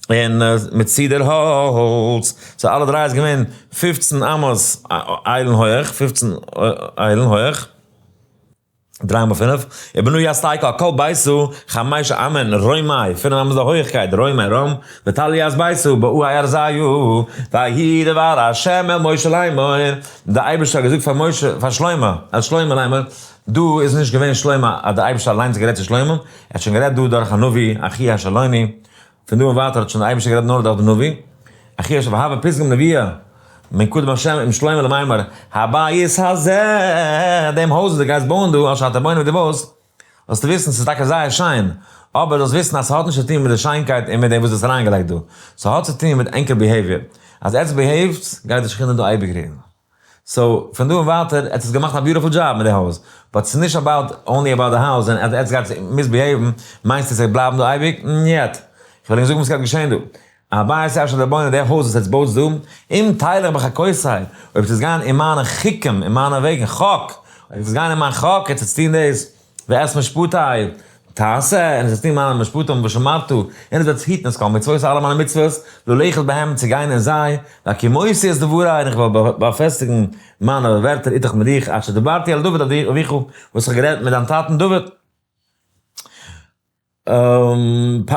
און מיט סידער האלץ, so אלע דריי איז געווען פופצן אמות איילן הויך, פופצן איילן הויך. דריי מאל פינף, ובנה ית תקוע כל ביתו חמש אמה רומי, פינף אמות די הויעכקייט, רומי רום, ותלל ית ביתו בעי ארזיו, ויהי דבר ה' אל משה לאמור, די אייבערשטער האט געזאגט פאר משה, פאר שלמה, אל שלמה לאמור, דא איז נישט געווען שלמה אז די אייבערשטער אליינס האט גערעדט צו שלמה, ער האט שוין גערעדט דא דורך א נביא, אחיה השילוני, פון דא און ווייטער האט שוין דער אייבערשטער גערעדט נאר דורך די נביא, אחיה אשר והבה פתגם נביאה מן קדם השם עם שלמה למימר, הבית הזה, דעם הויז וואס דו גייסט בויען דא, אשר אתה בונה וואס דו בויסט, זאלסטו וויסן ס'איז טאקע זייער שיין, אבער זאלסט וויסן אז ס'האט נישט צו טון מיט די שיינקייט און מיט דעם וואס דו האסט אריינגעלייגט דא, ס'האט צו טון מיט ענקער behavior, אז עטס behave טס גייט די שכינה דא אייביג רוען. so פון דא און ווייטער עטס האטס געמאכט א beautiful job מיט די הויז, but ס'איז נישט about only about די הויז און אז עטס גייטס misbehave ן מיינסטו ס'וועט בלייבן דא אייביג? ניעט! כ'וועל ענק זאגן וואס גייט געשען דא. הבית אשר אתה בונה די הויז וואס עטס בויטס דא, אם תלך בחקותי, אויב עטס גיין אין מיינע חוקים, אין מיינע וועגן, חק, אויב עטס גיין אין מיין חק, עטס וועטס טון דאס, ואת משפטי תעשה, און עטס וועטס טון מיינע משפטים ושמרת, און עטס וועטס היטן את כל מצותי אלע מיינע מצוות, ללכת בהם צו גיין אין זיי, והקימותי את דברי, און איך וועל באפעסטיגן מיינע ווערטער איתך מיט דיך, אשר דברתי אל דוד אביך, וואס איך האב גערעדט מיט דיין טאטן דוד.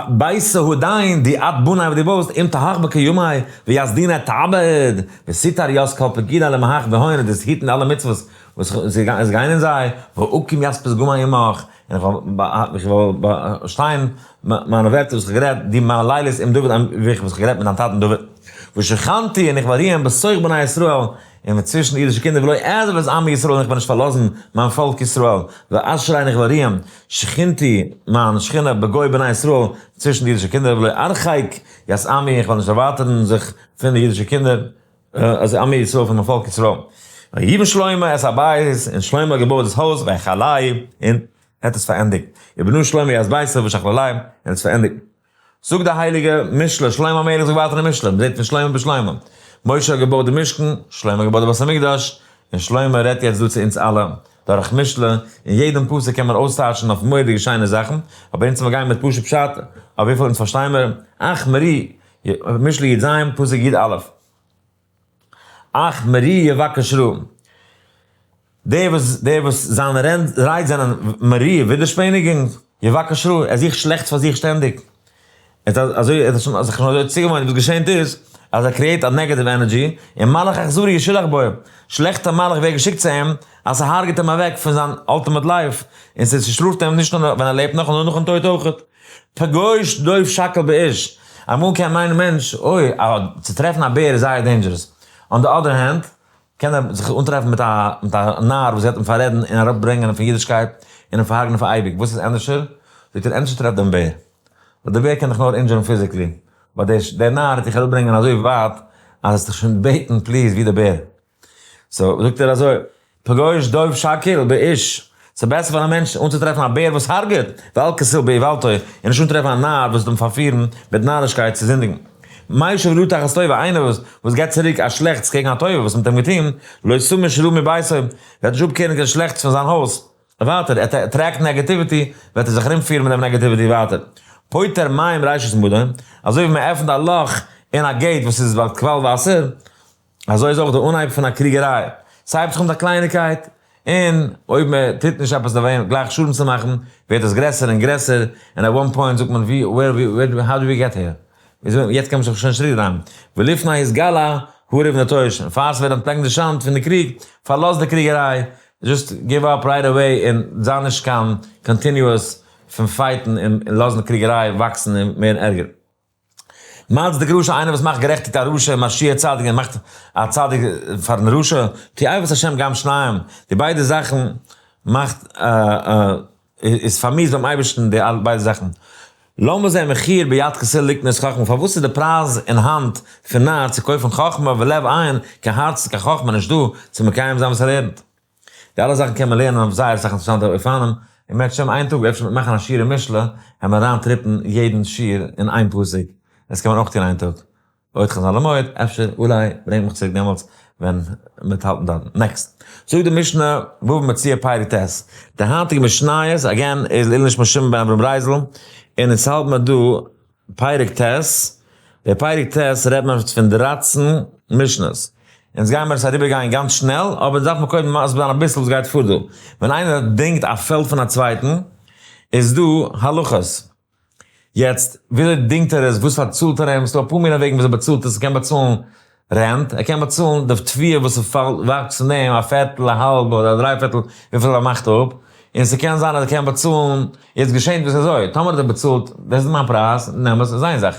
ביתא הדין די את בני וואס דו בויסט, אם תהך בקיומי וית דיני תעביד, וסתר ית כל פקודי למהך בהון, און דאס היטן אלע מצוות וואס עס גייען אין זיי, ואקים ית פתגמי עמך, און איך וועל באשטיין מיינע ווערטער וואס איך האב גערעדט, די מיינע לילות עם דוד אביך וואס איך האב גערעדט מיט דיין טאטן דוד, ושכנתי און איך וועל רוען בתוך בני ישראל, און צווישן די אידישע קינדער ולא אעזוב את עמי ישראל און איך וועל נישט פארלאזן מיין פאלק ישראל, ואשרה און איך וועל רוען, שכינתי, מיין שכינה, בגוי בני ישראל, צווישן די אידישע קינדער, ולא ארחק ית עמי, איך וועל נישט דערווייטערן זיך פון די אידישע קינדער, את עמי ישראל, פון מיין פאלק ישראל. ויבן שלמה את הבית, און שלמה האט געבויט דאס הויז, ויכלהו, און ער האט עס פארענדיגט. ובנה שלמה ית ביתו ושכללהו, און ער האט עס פארענדיגט. זאגט די הייליגע משלי, שלמה המלך זאגט ווייטער אין משלי, מ'זעט פון שלמה בשלמה, משה האט געבויט די משכן, שלמה האט געבויט די בית המקדש, און שלמה רעדט יעצט דא צו אונז אלע. דורך משלי, און יעדן פסוק קען מען אויסטייטשן אויף מורא'דיגע שיינע זאכן, אבער אונז מיר גייען מיט פשוט פשט, אויף וויפיל אונז פארשטיי מיר, אך מרי, משלי י ז, פסוק י א. אך מרי יבקש רע. דער וואס דער וואס זיינע רייד זענען מרי, ווידערשפעניגונג, יבקש רע, ער זוכט שלעכטס פאר זיך שטענדיג. ער האט אזוי ער האט שוין זיך שוין אזוי צוגעוואוינט וואס געשענט איז אז ער create א negative energy און מלאך אכזרי ישלח בו, שלעכטע מלאך ווערט געשיקט צו אים אז ס'הארגעט אים אוועק פון זיין ultimate life און ס'שטראפט אים נישט נאר ווען ער לעבט נאך נאר נאכן טויט אויכעט. פגוש דוב שכול באיש, אמאל קען מיינען מענטש אוי צו טרעפן א בער איז זייער dangerous, on the other hand קען ער זיך אנטרעפן מיט א מיט א נאר וואס וועט אים פאררעדן און אראפברענגען פון אידישקייט און אים פארהרג'נען פאר אייביג, וואס איז ענדערשער? זאגט ער ענדערשער טרעף דעם בער, ווייל דער בער קען דיך נאר injure ן physically, but דער דער נאר וועט דיך אראפברענגען אזוי ווייט אז וועסט דיך שוין בעטן please ווי דער בער. so זאגט ער אזוי, פגוש דוב שכול באיש, ס'איז בעסער פאר א מענטש אנצוטרעפן א בער וואס הרג'עט, ואל כסיל באיוולתו, און נישט אנטרעפן א נאר וואס וועט אים פארפירן מיט נארישקייט צו זינדיגן. משיב רעה תחת טובה, איינער וואס וואס געבט צוריק א שלעכטס קעגן א טובה וואס מ'האט אים געטון, לא תמוש רעה מביתו, וועט נישט אפקערן קיין שלעכטס פון זיין הויז. ווייטער, ער attract negativity, וועט ער זיך ארומפירן מיט דעם negativity ווייטער. פותר מים ראשית מדון, אזוי ווי מ'עפנט א לאך אין א gate וואס איז ביי קוואל וואסער, אזוי איז אויך די אנהייב פון א קריגעריי, ס'הייבט זיך אן מיט א קלייניקייט, און אויב מען טוט נישט עפעס דערוועגן גלייך שאדן צו מאכן, ווערט עס גרעסער און גרעסער, און at one point זאגט מען ווי, where, where, how do we get here? וויאזוי, יעצט קען מען זיך שוין נישט צוריקדרייען. ולפני התגלה הריב נטוש, און פאר ס'ווערט אנטפלעקט די שאנד פון די קריג, פארלאז די קריגעריי, just give up right away און זיי נישט קיין continuous פון fight ן און לאזן די קריגעריי וואקסן און ווערן ערגער. מצדיק רשע איינער וואס מאכט גערעכטיגט א רשע מרשיע צדיק און מאכט א צדיק פארן רשע, תועבת השם גם שניהם, די ביידע זאכן מאכט איז פארמיאוסט ביים אייבערשטן די ביידע זאכן. למה זה מחיר ביד כסיל לקנות חכמה, פארוואס איז די פרייז אין האנט פון נאר צו קויפן חכמה ולב אין, קיין הארץ קיין חכמה נישט דא צו מקיים זיין וואס ער לערנט. די אלע זאכן קען מען לערנען אויף זייער אסאך אינטערעסאנטע אופנים, אם ירצה השם איין טאג אפשר מ'וועט מאכן א שיעור אין משלי, וועט מען אריין trip ן יעדן שיעור אין איין פסוק, דאס קען מען אויך טון איין טאג, עוד חזון למועד, אפשר, אולי, ברענג מיך צוריק דעמאלטס ווען מ'וועט האלטן דארטן. next. זאגט די משנה, בבא מציעא פרק ט', די היינטיגע משניות, again, איז לעילוי נשמת שמעון בן אברהם רייזל, און אונז האלט מיר דא פרק ט', די פרק ט' רעדט מען פון 13 משנות, אונז גיימער עס אריבער גיין גאנץ שנעל, אבער דארף מען קודם מסביר זיין אביסל וואס גייט פאר דא, ווען איינער דינגט א פעלד פון א צווייטן, איז דא הלכות, יעצט וויאזוי דינגט ער עס, וואס פארצאלט ער אים, ס'דא אפאר מיני וועגן וויאזוי באצאלט עס, ער קען באצאלן rent, ער קען באצאלן די תבואה וואס ס'וואקסט פון דעם, א פערטל, א האלב, אדער א דריי פערטל, וויפיל ער מאכט אפ, און ס'קען זיין אז ער קען באצאלן, יעצט געשענט וואס אזוי, טאמער האט ער באצאלט, דאס איז מיין פרייז, נעם עס, איז איין זאך,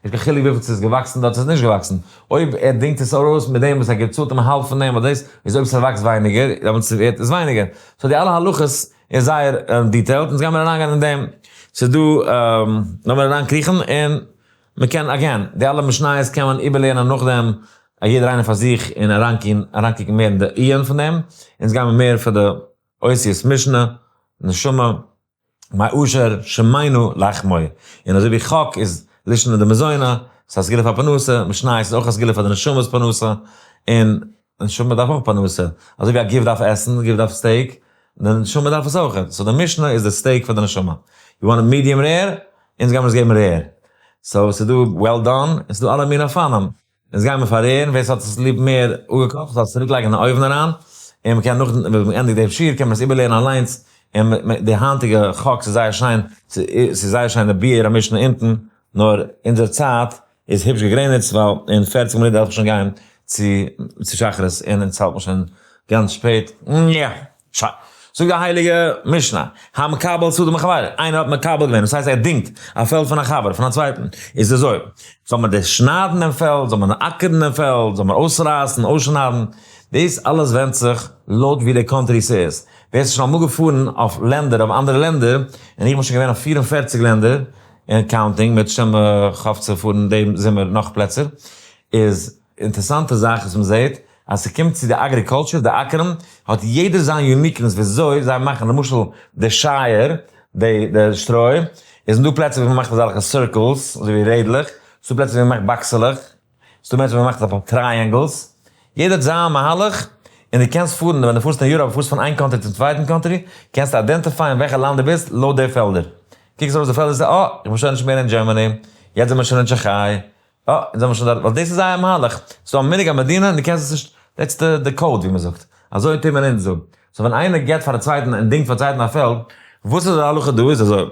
נישט קיין חילוק וויפיל ס'איז געוואקסן דארט, ס'איז נישט געוואקסן, אויב ער דינגט עס ארויס מיט דעם וואס ער האט געצאלט אים האלב פון דעם אדער דאס, איז אויב ס'וואקסט ווייניגער, דעמאלטס ווערט עס ווייניגער, so די אלע הלכות איז זייער detailed, אונז גיימיר אריינגיין אין דעם, ס'איז דא, לאמיר אריינקריכן און. מען קען again, די אלע משניות קען מען איבערלערנען נאכדעם יעדער איינער פאר זיך און אריינקוקן מער אין די עיון פון דעם, אונז גיימער מער פאר די אותיות משנה, נשמה, מאשר שמנו לחמו, און אזוי ווי חק איז לישנא דמזונא, ס'איז א סגולה פאר פרנסה, משניות איז אויך א סגולה פאר די נשמה'ס פרנסה, און נשמה דארף אויך פרנסה, אזוי ווי א גוף דארף עסן, גוף דארף steak, די נשמה דארף עס אויך, so די משנה איז די steak פאר די נשמה, you want medium rare? אונז גיימיר עס געבן rare, so ס'איז דא well done, און ס'איז דא אלע מיני אופנים, אונז גיימיר פאר rare, ווער ס'האט עס ליב מער אפגעקאכט זאל עס צוריק לייגן אין אויוון אריין, און מ'קען נאכדעם ווען מ'ענדיגט די שיעור קען מען עס איבערלערנען אליינס, און די היינטיגע חק ס'איז זייער שיין, ס'איז זייער שיין די ביאור המשנה אונטן, נאר אונזער צייט איז היפש געגרעניצט ווייל אין 40 מינוט דארף איך שוין גיין צו צו שחרית און אונז האלט מען שוין גאנץ שפעט. יא. שוין. זאגט די הייליגע משנה, המקבל שדה מחבירו, איינער האט מקבל געווען, דאס הייסט ער דינגט א פעלד פון א חבר, פון א צווייטן, איז אזוי, זאל מען דערשניידן דעם פעלד, זאל מען אקערן דעם פעלד, זאל מען אויסרייסן, אויסשניידן, דאס אלעס ווענדט זיך לויט ווי די country ס'איז. ווער ס'איז שוין אמאל געפארן אויף לענדער, אויף אנדערע לענדער, און איך בין שוין געווען אויף 44 לענדער, און counting, מיט שם כ'האף צו פארן דעם זומער נאך פלעצער, איז אינטערסאנטע זאך וואס מ'זעט, אז ס'קומט צו די agriculture, די אקערן, האט יעדער זיין uniqueness וויאזוי זיי מאכן, למשל די שייער, די די שטרוי, איז דא פלעצער וואס מ'מאכט אזעלכע circles, אזוי ווי רעדלעך, ס'דא פלעצער ווי מ'מאכט באקסעלעך, ס'דא מענטשן וואס מ'מאכט אויף triangles, יעדער האט זיין מהלך. און דו קענסט פארן, ווען דו פארסט אין Europe, פארסט פון איין country צום צווייטן country, קענסטו identify ען וועלכע לאנד דו ביסט לויט די פעלדער. קוקסט ארויס די פעלדער, זעסטו, אה, איך בין שוין נישט מער אין Germany, יעצט זעמיר שוין אין טשעכיי, אה, אונז זעמיר שוין דארט, ווייל דאס איז זייער מהלך. ס'איז דא א מנהג המדינה און דו קענסט עס נישט, that's the code ווי מ'זאגט. אזוי טוט מען אונז דא. so ווען איינער געבט פאר א צווייטן און דינגט פאר א צווייטן א פעלד, וואס איז די הלכה דא איז אזוי.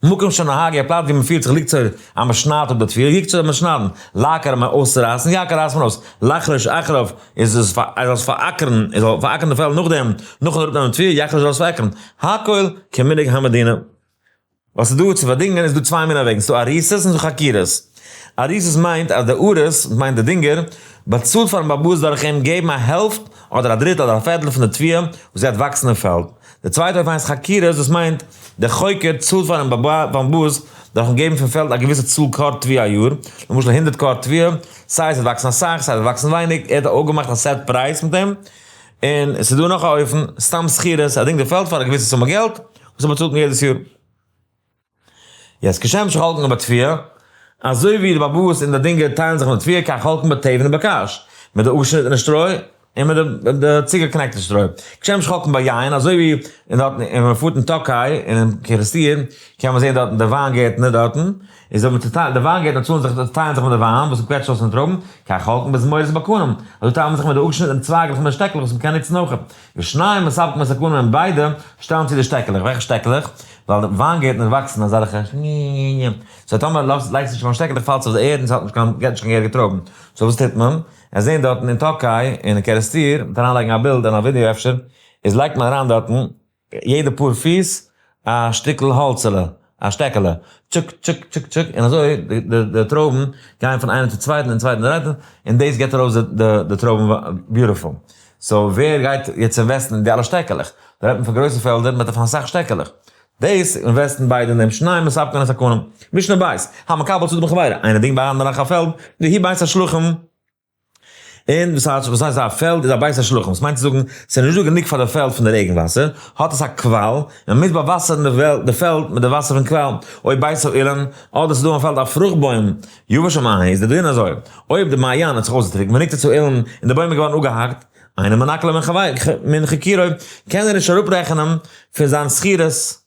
מקום שנהגו, א פלאץ ווי מ'פירט זיך ליגט צו אז מ'שניידט אפ די תבואה, ליגט צו אז מ'שניידן, לעקור אז אויסצורייסן, יעקור רייסט מען אויס, לחרוש אחריו איז עס ער זאל עס פאראקערן, ער זאל פאראקערן די פעלד נאכדעם, נאכן אראפנעמען תבואה, יחרוש זאל עס פארעקערן, הכל כמנהג המדינה. וואס איז דא צו פארדינגען איז דא צוויי מיני וועגן, ס'איז דא אריסות און ס'איז דא חקירות. אריסות מיינט אז די אריס, מיינט די דינגער, באצאלט פארן בעל הבית דורך אים געבן א העלפט אדער א דריטל אדער א פערטל פון די תבואה וואס גייט וואקסן אין פעלד. די צווייטע אופן הייסט חקירות, דאס מיינט דער חוקר צאלט פארן בעל הבית דורכן געבן פון פעלד א געוויסע צאל כור תבואה א יאר, למשל 100 כור תבואה, סיי עס וועט וואקסן אסאך סיי עס וועט וואקסן ווייניג, ער האט אפגעמאכט א set פרייז מיט אים. און עס איז דא נאך א אופן, סתם שכירות, ער דינגט די פעלד פאר א געוויסע סומע געלט, וואס ער באצאלט אים יעדעס יאר. יעצט כשם שחולקין בתבואה, אזוי ווי די בעל הבית און די דינגער טיילן זיך מיט תבואה, כך חולקין בתבן ובקש, מיט די אפגעשניטענע שטרוי און מיט די צוגעקנעקטע שטרוי. כשם שחולקין ביין, אזוי ווי אין דארטן ווען מען פארט אין טאקיי און אין קערעסטיר, קען מען זען דארטן די וויינגערטנער דארטן, איז אויב מען די וויינגערטנער צאלן זיך טיילן זיך מיט די וויין וואס מען קוועטשט אויס פון די טרויבן, כך חולקין בזמורות ובקנים, אזוי טיילט מען זיך מיט די אפגעשניטענע צווייגלעך און די שטעקלעך וואס מען קען נוצן אויך. ושניהם מספקין את הקנים און ביידע שטעלן צו די שטעקעלעך, וועלכע שטעקעלעך? ווייל די וויינגערטנער וואקסן אזעלכע so טאמער לייגסט נישט קיין שטעקעלעך פאלט עס אויף די ערד און ס'האט נישט קיין געט נישט קיין געהעריגע טרויבן, so וואס טוט מען? עס זעהן דארטן אין טאקיי און אין קערעסטיר, מ'וועט אריינלייגן א בילד און א ווידעא אפשר, איז לייגט מען אריין דארטן יעדע פאר פיס א שטיקל האלצעלע, א שטעקעלע, טשוק טשוק טשוק טשוק, און אזוי די טרויבן גייען פון איינעם צום צווייטן און צווייטן דרייטן, און דאס געבט ארויס די טרויבן beautiful. so ווער גייט יעצט invest ן אין די אלע שטעקעלעך? דא רעדט מען פון גרויסע פעלדער מיט פון אסאך שטעקעלעך. דאס invest ן ביידע אין דעם שניהם מספקין את הקנים. משנה בית, המקבל שדה מחבירו, איינער דינגט ביי א אנדערן א פעלד, והוא בית השלחין. און וואס הייסט וואס הייסט א פעלד איז א בית השלחין? וואס מיינט צו זאגן ס'איז נישט דא גענוג פאר די פעלד פון די רעגן וואסער, האט עס א קוואל, און מ'מוז באוואסערן די פעלד מיט די וואסער פון קוואל, או בית האילן, אדער ס'איז דא אין פעלד א פרוכט בוים, יבש המעיין, איז די דין אזוי, אויב די מעיין האט זיך אויסגעטריקנט ונקצץ האילן און די בוים איז געווארן אפגעהאקט, אינו מנכה לו מן חכירו, קען ער נישט אראפרעכענען פון זיין שכירות.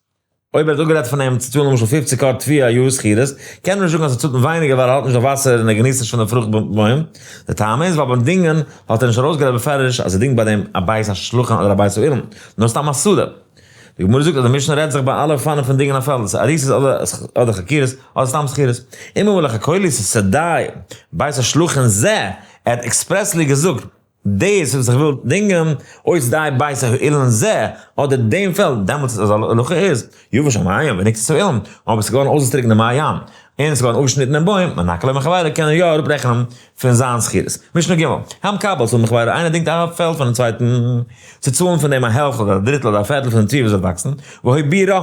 אויב ער האט אפגערעדט פון אים צו צאלן למשל 50 כור תבואה א יאר שכירות, קען ער נישט זאגן אז ער צאלט אים ווייניגער ווייל ער האט נישט די וואסער און ער געניסט נישט פון די פרוכט בוים. די טעם איז ווייל ביים דינגען האט ער נישט ארויסגערעדט בפירוש אז ער דינגט ביי דעם א בית השלחין אדער א בית האילן, נאר סתם א שדה. די גמרא זאגט אז די משנה רעדט זיך ביי אלע אופנים פון דינגען א פעלד, עס איז אריסות אדער חקירות אדער סתם שכירות. אם אמר לך הכל איז שדה בית השלחין זה, ער האט expressly געזאגט. דאס וואס איך וויל דינגען, או שדה בית האילן זה, אדער דעם פעלד, דעמאלטס איז הלכה איז, יבש המעיין ונקצץ האילן, אבער עס איז געווארן אויסגעטריקנט די מעיין, און עס איז געווארן אפגעשניטן דעם בוים, מנכה לו מחבירו קען ער יא אראפרעכענען פון זיין שכירות. משנה ג', המקבל שדה מחבירו, איינער דינגט א פעלד פונעם צווייטן, צו צאלן פון דעם א העלפט אדער א דריטל אדער א פערטל פון די תבואה וואס וועט וואקסן, והובירה.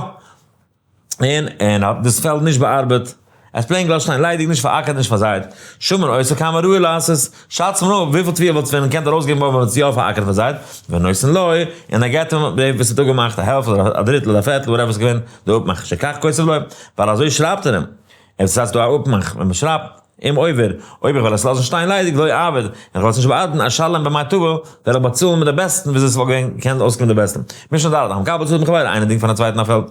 און ער האט דאס פעלד נישט באארבעט, עס plain געלאזט שטיין ליידיג, נישט פאראקערט נישט פארזייט, שמין אותו כמה ראוי לעשות, שאצט מען אפ וויפיל תבואה וואלט ווען געקענט ארויסגעבן אויב מען וואלט עס יא פאראקערט פארזייט, ונותן לו, און ער געבט אים די וואס האט אפגעמאכט, א העלפט אדער א דריטל אדער א פערטל whatever ס'איז געווען די אפמאך, שכך כותב לו, ווייל אזוי שרייבט ער אים, עס הייסט דא א אפמאך ווען מען שרייבט, אם אוביר, אויב איך וועל עס לאזן שטיין ליידיג לא אעביר, און איך וועל עס נישט באארבעטן, אשלם במיטבו, וועל איך באצאלן מיט די בעסטן וויאזוי עס וואלט געווען געקענט אויסקומען די בעסטן. משנה ד', המקבל שדה מחבירו, איינער דינגט פאר א צווייטן א פעלד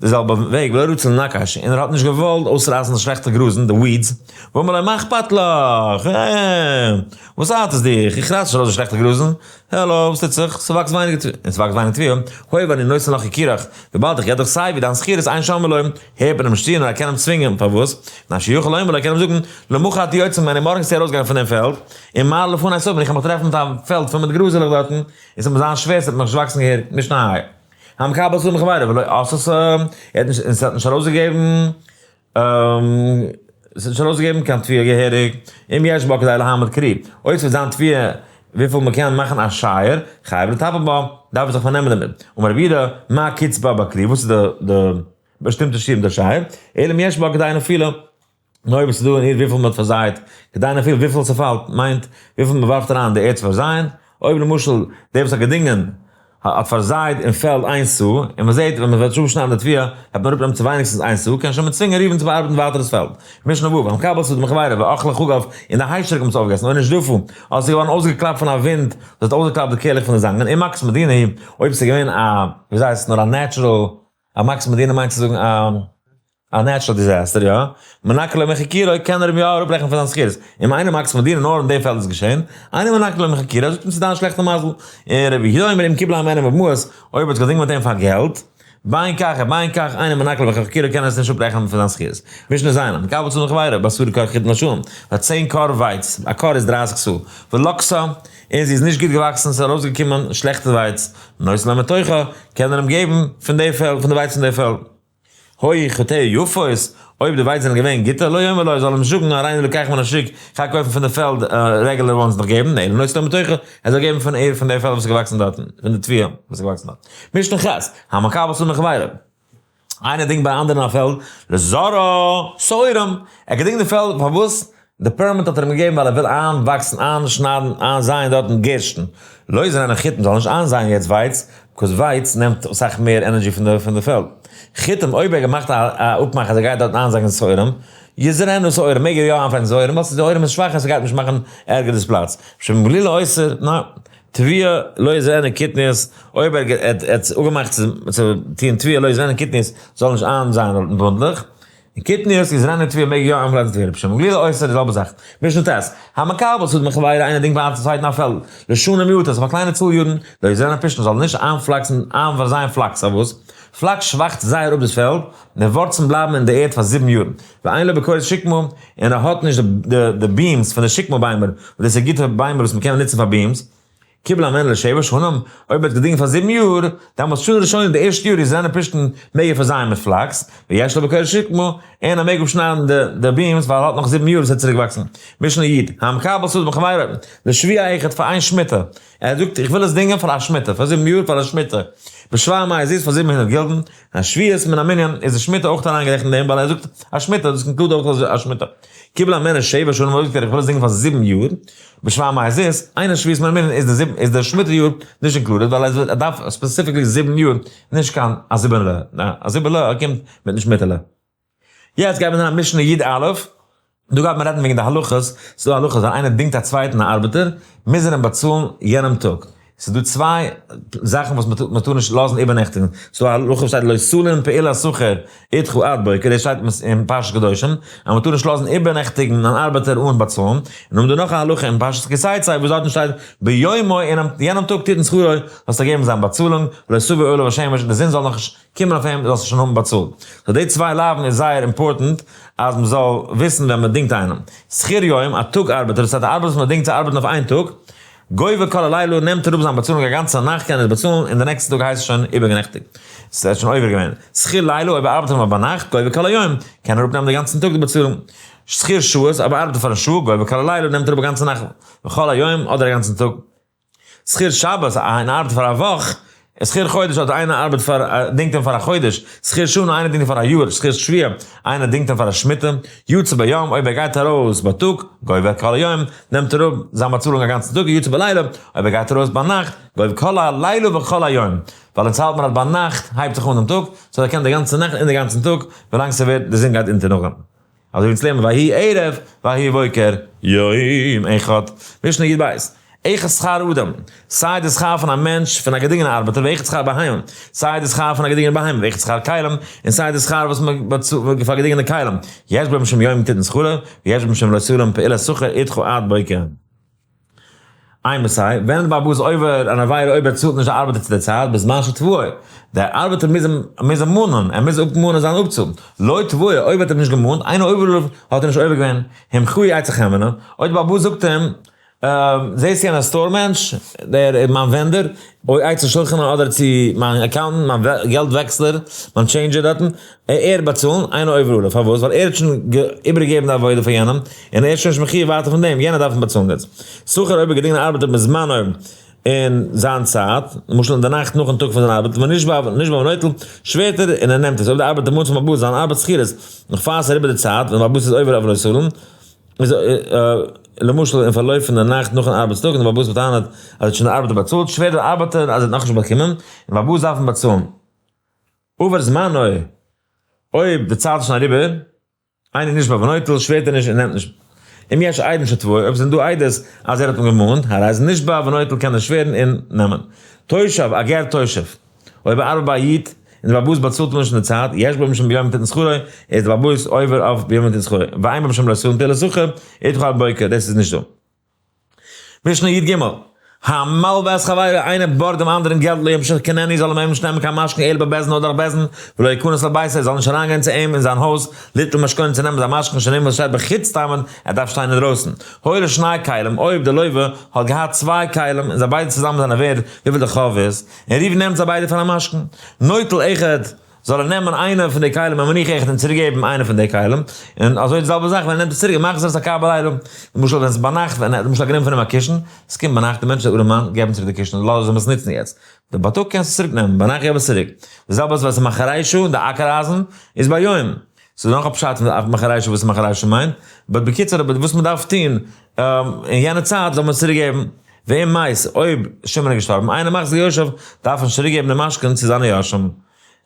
די זעלבע וועג, ולא רצה לנכש, און ער האט נישט געוואלט אויסרייסן די שלעכטע גראזן, די weeds, ואמר לו מה אכפת לך, אה, וואס ארט עס דיך, איך רייס נישט ארויס די שלעכטע גראזן, העלא, וואס טוט זיך, ס'וואקסט ווייניגער תבואה, און ס'וואקסט ווייניגער תבואה, הואיל ואני נותן לך חכירך, וויבאלד איך געב דיך סיי ווי דיין שכירות אין שומעין לו, הערט מען אים נישט צו נאר ער קען אים צווינגען, פארוואס? מפני שיכול לומר לו, ער קען אים זאגן, למחר אתה יוצא ממנו, מארגן וועסטו ארויסגיין פון דעם פעלד, ומראה לפני שדה, איך וועל מיך טרעפן מיט א פעלד פול מיט גראזעלעך דארטן, און ס'וועט מיר זיין שווער, ס'וועט מיך נישט וואקסן געהעריג, משנה ה'. המקבל שדה מחבירו ולא עשתה, ער האט נישט, און ס'האט נישט ארויסגעגעבן, ס'האט נישט ארויסגעגעבן קיין תבואה געהעריג, אם יש בה כדי להעמיד כרי, אויב ס'וועט זיין תבואה וויפיל מ'קען מאכן א שייר, חייב לטפל בה, דארף ער זיך פארנעמען דערמיט. אמר רבי יהודה, מה קצבה בכרי, וואס איז די באשטימטע שיעור מיט די שייר, אלא אם יש בה כדי נפילה. נאר אויב עס איז דא אין איר וויפיל מען האט פארזייט, כדי נפילה וויפיל ס'פאלט, מיינט וויפיל מען ווארפט אריין די ערד צו פארזייען, אויב למשל דער וואס האט געדינגען האט פארזייט אין פעלד איין סאה, און מען זעט ווען מען וועט אפשניידן די תבואה וועט מען אראפנעמען צו ווייניגסטנס איין סאה, קען שמעון צווינגען ראובן צו באארבעטן ווייטער דאס פעלד. משנה ו', המקבל שדה מחבירו ואכלה חגיו, און די היישעריק האבן עס אויפגעגעסן, או נשדפה, אדער ס'איז געווארן אויסגעקלאפט פון א ווינט וואס האט אויסגעקלאפט די קערלעך פון די זאנגען, אם מכת מדינה היא, אויב ס'איז געווען א, וויאזוי הייסט עס נאר, א natural, א מכת מדינה מיינט צו זאגן א. א natural disaster יא, מנכה לו מחכירו קען ער אים יא אראפרעכענען פון זיין שכירות, אם אינה מכת מדינה נאר אין די פעלד איז געשען, אינו מנכה לו מחכירו זאגט אים ס'איז דיין שלעכטע מזל, און רבי יהודה אומר אם קיבל הימנו במעות, אויב האט זיך געדינגט מיט אים פאר געלט, בין כך ובין כך אינו מנכה לו מחכירו קען ער עס נישט אפרעכענען פון זיין שכירות. משנה ז', המקבל שדה מחבירו בעשרה כור חיטים לשנה, פאר 10 כור ווייץ, א כור איז 30 סאה, ולקתה, און זי איז נישט גוט געוואקסן, ס'איז ארויסגעקומען שלעכטע ווייץ, נותן לו מתוכה, קען ער אים געבן פון די פעלד, פון די ווייץ פון די פעלד. היו חיטיה יפות, אויב די ווייץ זענען געווען גוטע, לא יאמר לו, זאל אים זאגן, הריני לוקח מן השוק, כ'גיי קויפן פון די פעלד regular ones נאך געבן, אלא נותן לו מתוכה, ער זאל געבן פון ער פון די פעלד וואס איז געוואקסן דארטן, פון די תבואה וואס איז געוואקסן דארט. משנה ח', המקבל שדה מחבירו, איינער דינגט ביי אנדערן א פעלד, לזרעה שעורים, ער האט געדינגט די פעלד, פארוואס? די permit האט ער אים געגעבן ווייל ער וויל איינוואקסן, איינשניידן, איינזייען דארטן גערשטן. לא יזרענו חיטים זאל נישט איינזייען יעצט ווייץ, because ווייץ נעמט אסאך מער energy פון די פעלד. חיטים, אויב ער האט געמאכט א אפמאך אז ער גייט דארטן איינזייען שעורים, יזרענו שעורים, מעג ער יא איינפלאנצן שעורים, ווייל שעורים איז שוואך און ס'גייט נישט מאכן ערגער דאס פלאץ. שמעון בן גמליאל אוסר, ניין. תבואה לא יזרענו קטניות, אויב ער האט אפגעמאכט צו טוען תבואה לא יזרענו קטניות, זאל נישט איינזייען דארטן בונדלעך. און קטניות יזרענו תבואה מעג יא איינפלאנצן תבואה, רבי שמעון בן גמליאל אוסר די זעלבע זאך. משנה ט', המקבל שדה מחבירו איינער דינגט ביי א צווייטן א פעלד, לשנה מועטה, אויף א קליינע צאל יארן, לא יזרענו פשתן זאל נישט איינפלאקסן איינפארזייען פלאקס, פארוואס? פלאקס שוואכט זייער אפ דאס פעלד, און די ווארצלן בלייבן אין די ערד פאר 7 יאר, ואין לו בכורת שקמה, און ער האט נישט די beams פון די שקמה ביימער, וואס דאס איז גוטע ביימער וואס מען קען נוצן פאר beams. קיבל הימנו לשבע שנים, אויב ער האט געדינגט פאר 7 יאר, דעמאלטס שנה ראשונה די ערשטע יאר יזרענו פשתן מעג ער פארזייען מיט פלאקס, ויש לו בכורת שקמה, און ער מעג אפשניידן די beams ווייל ער האט נאך 7 יאר וואס ער האט צוריק וואקסן. משנה י', המקבל שדה מחבירו, לשבוע אחד פאר איין שמיטה, ער זאגט איך וויל עס דינגען פאר א שמיטה, פאר 7 יאר פאר א שמיטה, בשבע מאות זוז פאר 700 גילדן, השביעית מן המנין איז די שמיטה אויך אריינגערעכנט אין דעם ווייל ער זאגט א שמיטה, דאס include אויך א שמיטה. קיבל הימנו שבע שנים אויב זאגט ער איך וויל עס דינגען פאר 7 יאר, בשבע מאות זוז, אינה שביעית מן המנין איז די זיבן איז די שמיטה יאר נישט included ווייל ער דארף specifically 7 יאר נישט קיין א זיבענעלע, א זיבעלע קומט מיטן שמיטעלע. יעצט גייט מען זען א משנה י"א, דא גייט מען רעדן וועגן די הלכות, ס'איז דא הלכות ווען איינער דינגט א צווייטן א ארבעטער, מוז ער אים באצאלן יענעם טאג. ס'איז דא צוויי זאכן וואס מען טאר נישט לאזן איבערנעכטיגן. ס'איז דא א הלכה וואס שטייט לא תלין פעולת שכיר אתך עד בוקר, דאס שטייט אין פרשת קדושים, אז מען טאר נישט לאזן איבערנעכטיגן אן ארבעטער אן באצאלן. און נאכדעם דא נאך א הלכה אין פרשת כי תצא וואס דארטן שטייט ביומו אינעם יענעם טאג תתן שכרו, זאלסטו געבן זיין באצאלונג, ולא תבוא עליו השמש, און די זון זאל נאכנישט קומען אויף אים, זאלסטו שוין האבן באצאלט. so די צוויי לאוו'ן איז זייער important אז מען זאל וויסן ווען מען דינגט איינעם. שכיר יום, א טאג ארבעטער, דאס הייסט א ארבעטער וואס מען דינגט צו ארבעטן אויף איין טאג, גובה כל הלילה, נעמט ער אפ זיין באצאלונג א גאנצע נאכט קען ער עס באצאלן, און די נעקסטע טאג הייסט עס שוין איבערגענעכטיגט. ס'איז שוין עובר געווען. שכיר לילה, אויב ער ארבעט נאר ביינאכט, גובה כל היום, קען ער אפנעמען די גאנצן טאג די באצאלונג. שכיר שעות, אויב ער ארבעט פאר א שעה, גובה כל הלילה, נעמט ער אפ א גאנצע נאכט וכל היום, אדער א גאנצן טאג. שכיר שבת, איינער ארבעט פאר א וואך, שכיר חודש אדער איינער ארבעט פאר, דינגט אים פאר א חודש, שכיר שנה, איינער דינגט אים פאר א יאר, שכיר שבוע, איינער דינגט אים פאר א שמיטה, יצא ביום, אויב ער גייט ארויס בייטאג, גובה כל היום, נעמט ער אפ זיין באצאלונג א גאנצן טאג, יצא בלילה, אויב ער גייט ארויס ביינאכט, גובה כל הלילה וכל היום, ווייל אונז האלט מען אז ביינאכט הייבט זיך אן דעם טאג, so ער קען די גאנצע נאכט און די גאנצן טאג, ווילאנג ס'ווערט די זון גייט אונטער נאכדעם. אזוי ווי אונז לערנען ויהי ערב ויהי בוקר יום אחד, משנה י"ב, אחד שכר אדם, סיי די שכר פון א מענטש פון א געדינגענע ארבעטער ואחד שכר בהמה, סיי די שכר פון א געדינגענע בהמה ואחד שכר כלים, און סיי די שכר וואס מען באצאלט פאר געדינגענע כלים, יש בו משום יום תתן שכרו, ויש בו משום לא תלין פעולת שכיר אתך עד בוקר. אימתי, ווען דער בעל הבית עובר אן עבירה אויב ער צאלט נישט די ארבעטער צו דער צייט, בזמן שתבעו, דער ארבעטער מוז אים מוז אים מאנען, ער מוז אפמאנען זיין אפצאל. לא תבעו, אויב האט ער נישט געמאנט, אינו עובר עליו, האט ער נישט עובר געווען, המחהו עצי חמנה, אויב דער בעל הבית זאגט אים, זעסט יענער store מענטש, דער איז מיין vendor, או אצל שולחנו אדער צו מיין accountant, מיין געלט וועקסלער, מיין changer דארטן, ער באצאלן, אינו עובר עליו, פארוואס? ווייל ער האט שוין איבערגעגעבן די עבודה פאר יענעם, און ער איז שוין נישט מחויב ווייטער פון דעם, יענער דארף אים באצאלן יעצט. שכיר אויב ער געדינגען ארבעטער בזמנו אין זיין צייט, למשל אין די נאכט נאכן טאג פון זיין ארבעט, ונשבע נשבע ונוטל, שווערט ער און ער נעמט עס, אויב די ארבעטער מאנט פון בעל הבית זיין ארבעט שכירות, נאך פאר עס איז אריבער די צייט, ווען בעל הבית איז עובר אויף לא תלין. איז למשל אין פארלויף פון די נאכט נאכן ארבעטס טאג און די בעל הבית טענה'ט אז ער האט שוין די ארבעטער באצאלט, שווערט דער ארבעטער אז ער האט נאכנישט באקומען, און בעל הבית דארף אים באצאלן. עבר זמנו, אויב די צייט איז שוין אריבער, אינו נשבע ונוטל, שווערט ער נישט און נעמט נישט. אם יש עדים שתבעוהו, אויב עס זענען דא עדות אז ער האט אים געמאנט, הרי זה נשבע ונוטל קען ער שווערן און נעמען. תושב, א גר תושב. אויב ער ארבעט ביי א איד, און די בעל הבית באצאלט אים נישט אין די צייט, יש בו משום ביום תתן שכרו, איז די בעל הבית עובר אויף ביום תתן שכרו. ואין בו משום לא תלין פעולת שכר, ידחה עד בוקר, דאס איז נישט דא. משנה י ג, המלווה את חברו, איינער בארגט דעם אנדערן געלט לא ימשכננו זאל אים אים נישט נעמען קיין משכון אלא בבית דין נאר דורך בית דין, ולא יכנס לביתו ער זאל נישט אריינגיין צו אים אין זיין הויז, ליטול משכונו צו נעמען זיין משכון שנאמר וואס שטייט בחוץ תעמוד, ער דארף שטיין אינדרויסן. היו לו שני כלים, אויב דער לווה האט געהאט צוויי כלים און זיי ביידע צוזאמען זענען ווערד וויפיל די חוב איז, און ראובן נעמט זיי ביידע פאר א משכון, נוטל אחד, זאל ער נעמען איינע פון די כלים ומניח אחד און צוריק געבן איינע פון די כלים, און אזוי די זעלבע זאך ווען ער נעמט עס צוריק און מחזיר את הקב בלילה, למשל ווען עס איז ביינאכט ווען ער האט למשל גענומען פון אים א קישן, עס קומט ביינאכט די מענטש דער ארעמאן געב אים צוריק די קישן לאז אים עס נוצן יעצט, די בייטאג קענסטו עס צוריק נעמען, ביינאכט געב עס צוריק, די זעלבע איז ווען עס איז מחרישה די אקער אייזן איז ביום, ס'איז נאך א פשט פון די מחרישה וואס מחרישה מיינט, but בקיצור אבער וואס מען דארף טון אין יענע צייט זאל מען צוריק געבן. ואם מת, אויב שמעון איז געשטארבן, אינו מחזיר ליורשיו, דארף ער נישט צוריק געבן די משכון צו זיינע יורשים.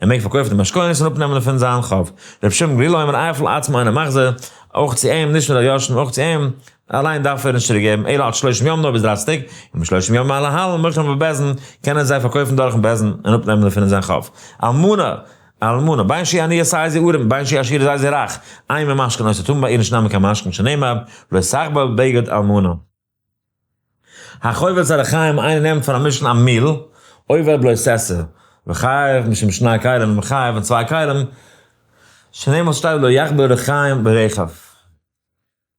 ער מעג פארקויפן די משכונות און אפנעמען דערפון זיין חוב. רבי שמעון גליל אומר אף לעצמו אינו מחזיר, אויך צו אים, נישט נאר די יורשים, אויך צו אים אליין דארף ער נישט צוריק געבן, אלא עד שלושים יום, נאר ביז דרייסיג טעג, ומשלושים יום ולהלן מוכרין בבית דין, קענען זיי פארקויפן דורכן בית דין און אפנעמען דערפון זיין חוב. אלמנה, אלמנה, בין שהיא עניה סיי זי ארעם, בין שהיא עשירה סיי זי רייך, אין ממשכנין אותה, טאר מען ביי איר נישט נעמען קיין משכון, שנאמר, לא תחבול בגד אלמנה. החובץ הריחיים איינער נעמט פאר א משכון א מיל, עובר בלא תעשה, וחייב משום שני כלים און מחייב אין צוויי כלים, שנאמר שטייט לא יחבל ריחיים ברכב,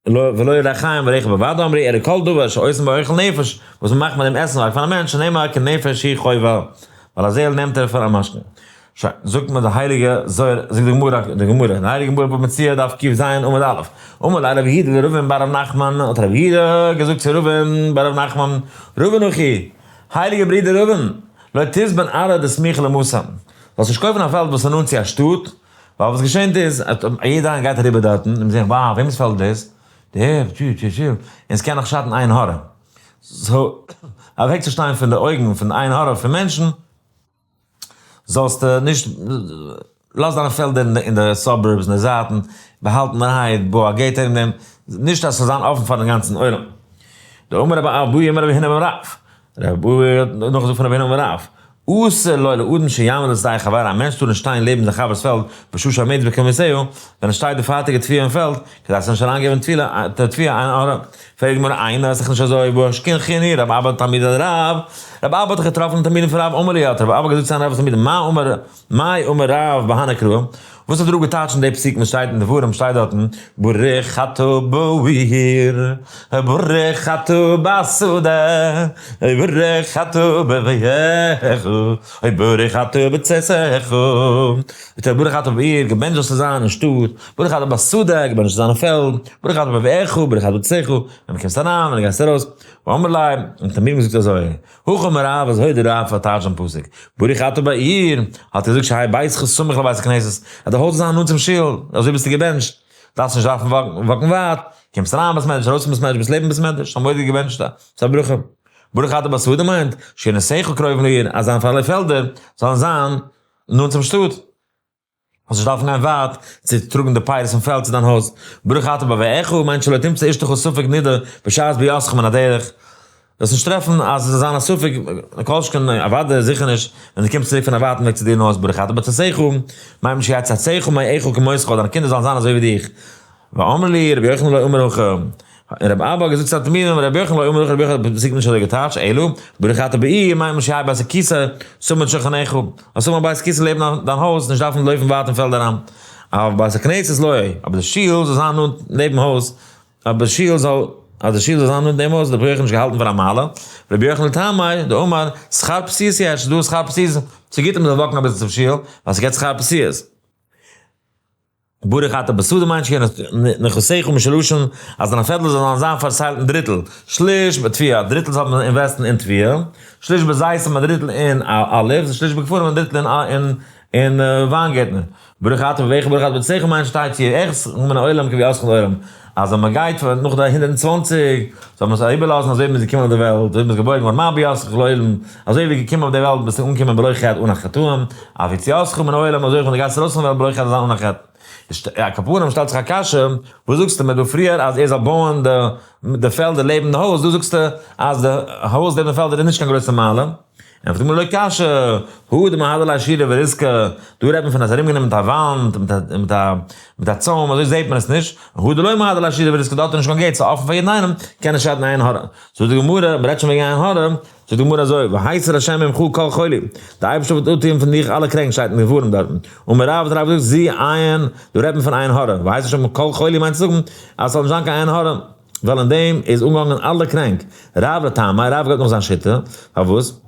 ולא ריחיים ברכב בלבד אמרו אלא כל דבר שעושים בו אוכל נפש, וואס מ'מאכט מיט דעם עסנווארג פאר א מענטש, שנאמר כי נפש היא חובה, ווייל א זעהל נעמט ער פאר א משכון. שוין, זאגט מיר די הייליגע זוהר, זאגט די גמרא, די גמרא, די הייליגע גמרא בבא מציעא דף קז עמוד א', אמר ליה רב יהודה לרבין בר רב נחמן, האט רב יהודה געזאגט צו רבין בר רב נחמן, רבין אחי, הייליגער ברודער רבין, לא תזבין ארעא דסמיכא למתא, זאלסט נישט קויפן א פעלד וואס איז נאנט צו א שטאט, ווייל וואס געשענט איז, אז יעדער איינער גייט אריבער דארטן, און מ'זעט, wow, וועמענס פעלד איז דאס? דער, טשו טשו טשו, און עס קען נאך שאטן עין הרע. so, אוועקצושטיין פון די אויגן פון עין הרע פון מענטשן, זאלסטו נישט לאז דיינע פעלדער אין די suburbs אין די זייטן, באהאלטענערהייט, בוי א gate ארום דעם, נישט אז ס'זאל זיין אפן פארן גאנצן עולם. דאמר רבי אבהו אמר רבי הונא אמר רב, רבי אבהו האט נאכגעזאגט פון רבי הונא אמר רב, אסור לו לאדם שיעמוד לשדה חברו, א מענטש טאר נישט שטיין לעבן זיין חבר'ס פעלד בשעה שעומדת בקרמותיה, ווען עס שטייט די פארטיגע תבואה אין פעלד, כדי ס'זאל נישט אריינגעבן תבואה עין הרע. פרעגט די גמרא איני, איז דאך נישט אזוי, והא אשכחינהו רב אבא תלמידי דרב, רב אבא האט דאך געטראפן תלמידים פון רב אמר להו האט רב אבא געזאגט צו זיינע רב'ס תלמידים מאי אמר מאי אמר רב בהני קראי, וואס האט רב געטייטשט אין די פסוקים וואס שטייט אין דברים שטייט דארטן ברוך אתה בעיר ברוך אתה בשדה ברוך אתה בבואך ברוך אתה בצאתך, ברוך אתה בעיר געבענטשט זאלסטו זיין אין שטאט, ברוך אתה בשדה, געבענטשט זיין אין פעלד, ברוך אתה בבואך, ברוך אתה בצאתך, ווען דו קומסט אריין, ווען דו גייסט ארויס, ואמרי ליה, און תלמידים געזאגט אזוי, הכי אמר רב, אזוי האט דער רב פארטייטשט דעם פסוק, ברוך אתה בעיר, האט ער געזאגט שיהא ביתך סמוך לבית הכנסת, אז די הויז זאל זיין נאנט צום שול, אזוי ביסטו געבענטשט, דארפסט נישט דארפן walk ן ווייט, קומסט אריין אין בית מדרש, ארויס פון בית מדרש, ביסט לעבן בית מדרש, א מורא'דיגע געבענטשטע, ס'איז א ברכה. ברוך אתה בשדה מיינט, שיהיו נטיך קרובין לעיר, אז דיין פעלדער זאלן זיין נאנט צום שטאט. זאלסט נישט דארפן גיין ווייט צו טראגן די פירות פון פעלד צו דיין הויז. ברוך אתה בבואך מיינט שלא תמצא אשתך ספק נידה בשעת ביאתך מן הדרך. זאלסט נישט טרעפן אז עס זאל זיין א ספק, כל שכן אוודאי זיכער נישט ווען דו קומסט צוריק פון א ווייטן וועג צו דיר אין הויז. ברוך אתה בצאתך מיינט מען שיהיו צאצאיך מעיך כמותך, דיינע קינדער זאלן זיין אזוי ווי דיך. ואמרי ליה רבי יוחנן לא אמר הכי, און רבי אבא האט געזאגט צו זיינע תלמידים, רבי יוחנן לא אמר הכי, רבי יוחנן האט פסוק נישט אזוי געטייטשט, אלא, ברוך אתה בעיר, מיינט מען שיהא בית הכסא סמוך לשולחנך, אז האבן א בית הכסא לעבן דיין הויז, נישט דארפן לויפן ווייט אין פעלד אריין, אבל בית הכנסת לא, אבער די שול זאל זיין נאנט לעבן הויז, אבער שול זאל, אז די שול זאל זיין נאנט דעם הויז, האט רבי יוחנן נישט געהאלטן פאר א מעלה, רבי יוחנן לטעמיה, דאמר, שכר פסיעות יש, ס'איז דא שכר פסיעות, ס'גוט אז מ'זאל walk ן אביסל צום שול, ווייל ס'געבט שכר פסיעות. ברוך אתה בשדה מיינט שיהיו נכסיך משולשין, אז דיינע פעלדער זאלן זיין פארטיילט אין דריטל, שליש בתבואה, א דריטל זאל מען invest ן אין תבואה, שליש בזיתים, א דריטל אין olives, שליש בכפרים, א דריטל אין. און וויינגערטנער. ברוך אתה בביאך ברוך אתה בצאתך מיינט שטייט צו עכס מן העולם כביאתך לעולם. אז ווען מען גייט נאך די 120 זאל מען עס איבערלאזן אזוי ווי מען איז געקומען אויף די וועלט, אזוי ווי מען איז געבוירן געווארן מה ביאתך לעולם, אזוי ווי געקומען אויף די וועלט ביסטו אנגעקומען בלא חטא אן א חטאים, אף יציאתך מן העולם אזוי אויך ווען דו גייסט ארויס פון די וועלט בלא חטא זיין אן א חטא. על כל פנים שטעלט זיך א קשיא, וואס זאגסטו מיר דא פריער אז ער זאל בויען די פעלדער לעבן די הויז, דא זאגסטו אז די הויז לעבן די פעלדער איז נישט קיין גרויסע מעלה. ענטפערט די גמרא לא קשיא, הא דמהדר ליה שורא וריסקא, דא רעדט מען פון אז ארומגענומען מיט א וואנט, מיט א צוים, אזוי זעט מען עס נישט, הא דלא מהדר ליה שורא וריסקא, דארט איז נישט קיין gate, ס'איז אפן פאר יעדן איינעם, קען נישט שאטן עין הרע. זאגט די גמרא, מ'רעדט שוין וועגן עין הרע, זאגט די גמרא אזוי, והסיר השם ממך כל חולי, די אייבערשטער וועט אפטון פון דיך אלע קרענק, שטייט אין דברים דארטן, אמר רב, האט רב געזאגט, זו עין, דא רעדט מען פון עין הרע, והסיר השם ממך כל חולי מיינט צו זאגן אז ס'זאל נישט זיין קיין עין הרע, ווייל אין דעם איז אנגעהאנגען אלע קרענק. רב לטעמיה, רב גייט נאך זיין שיטה, פארוואס?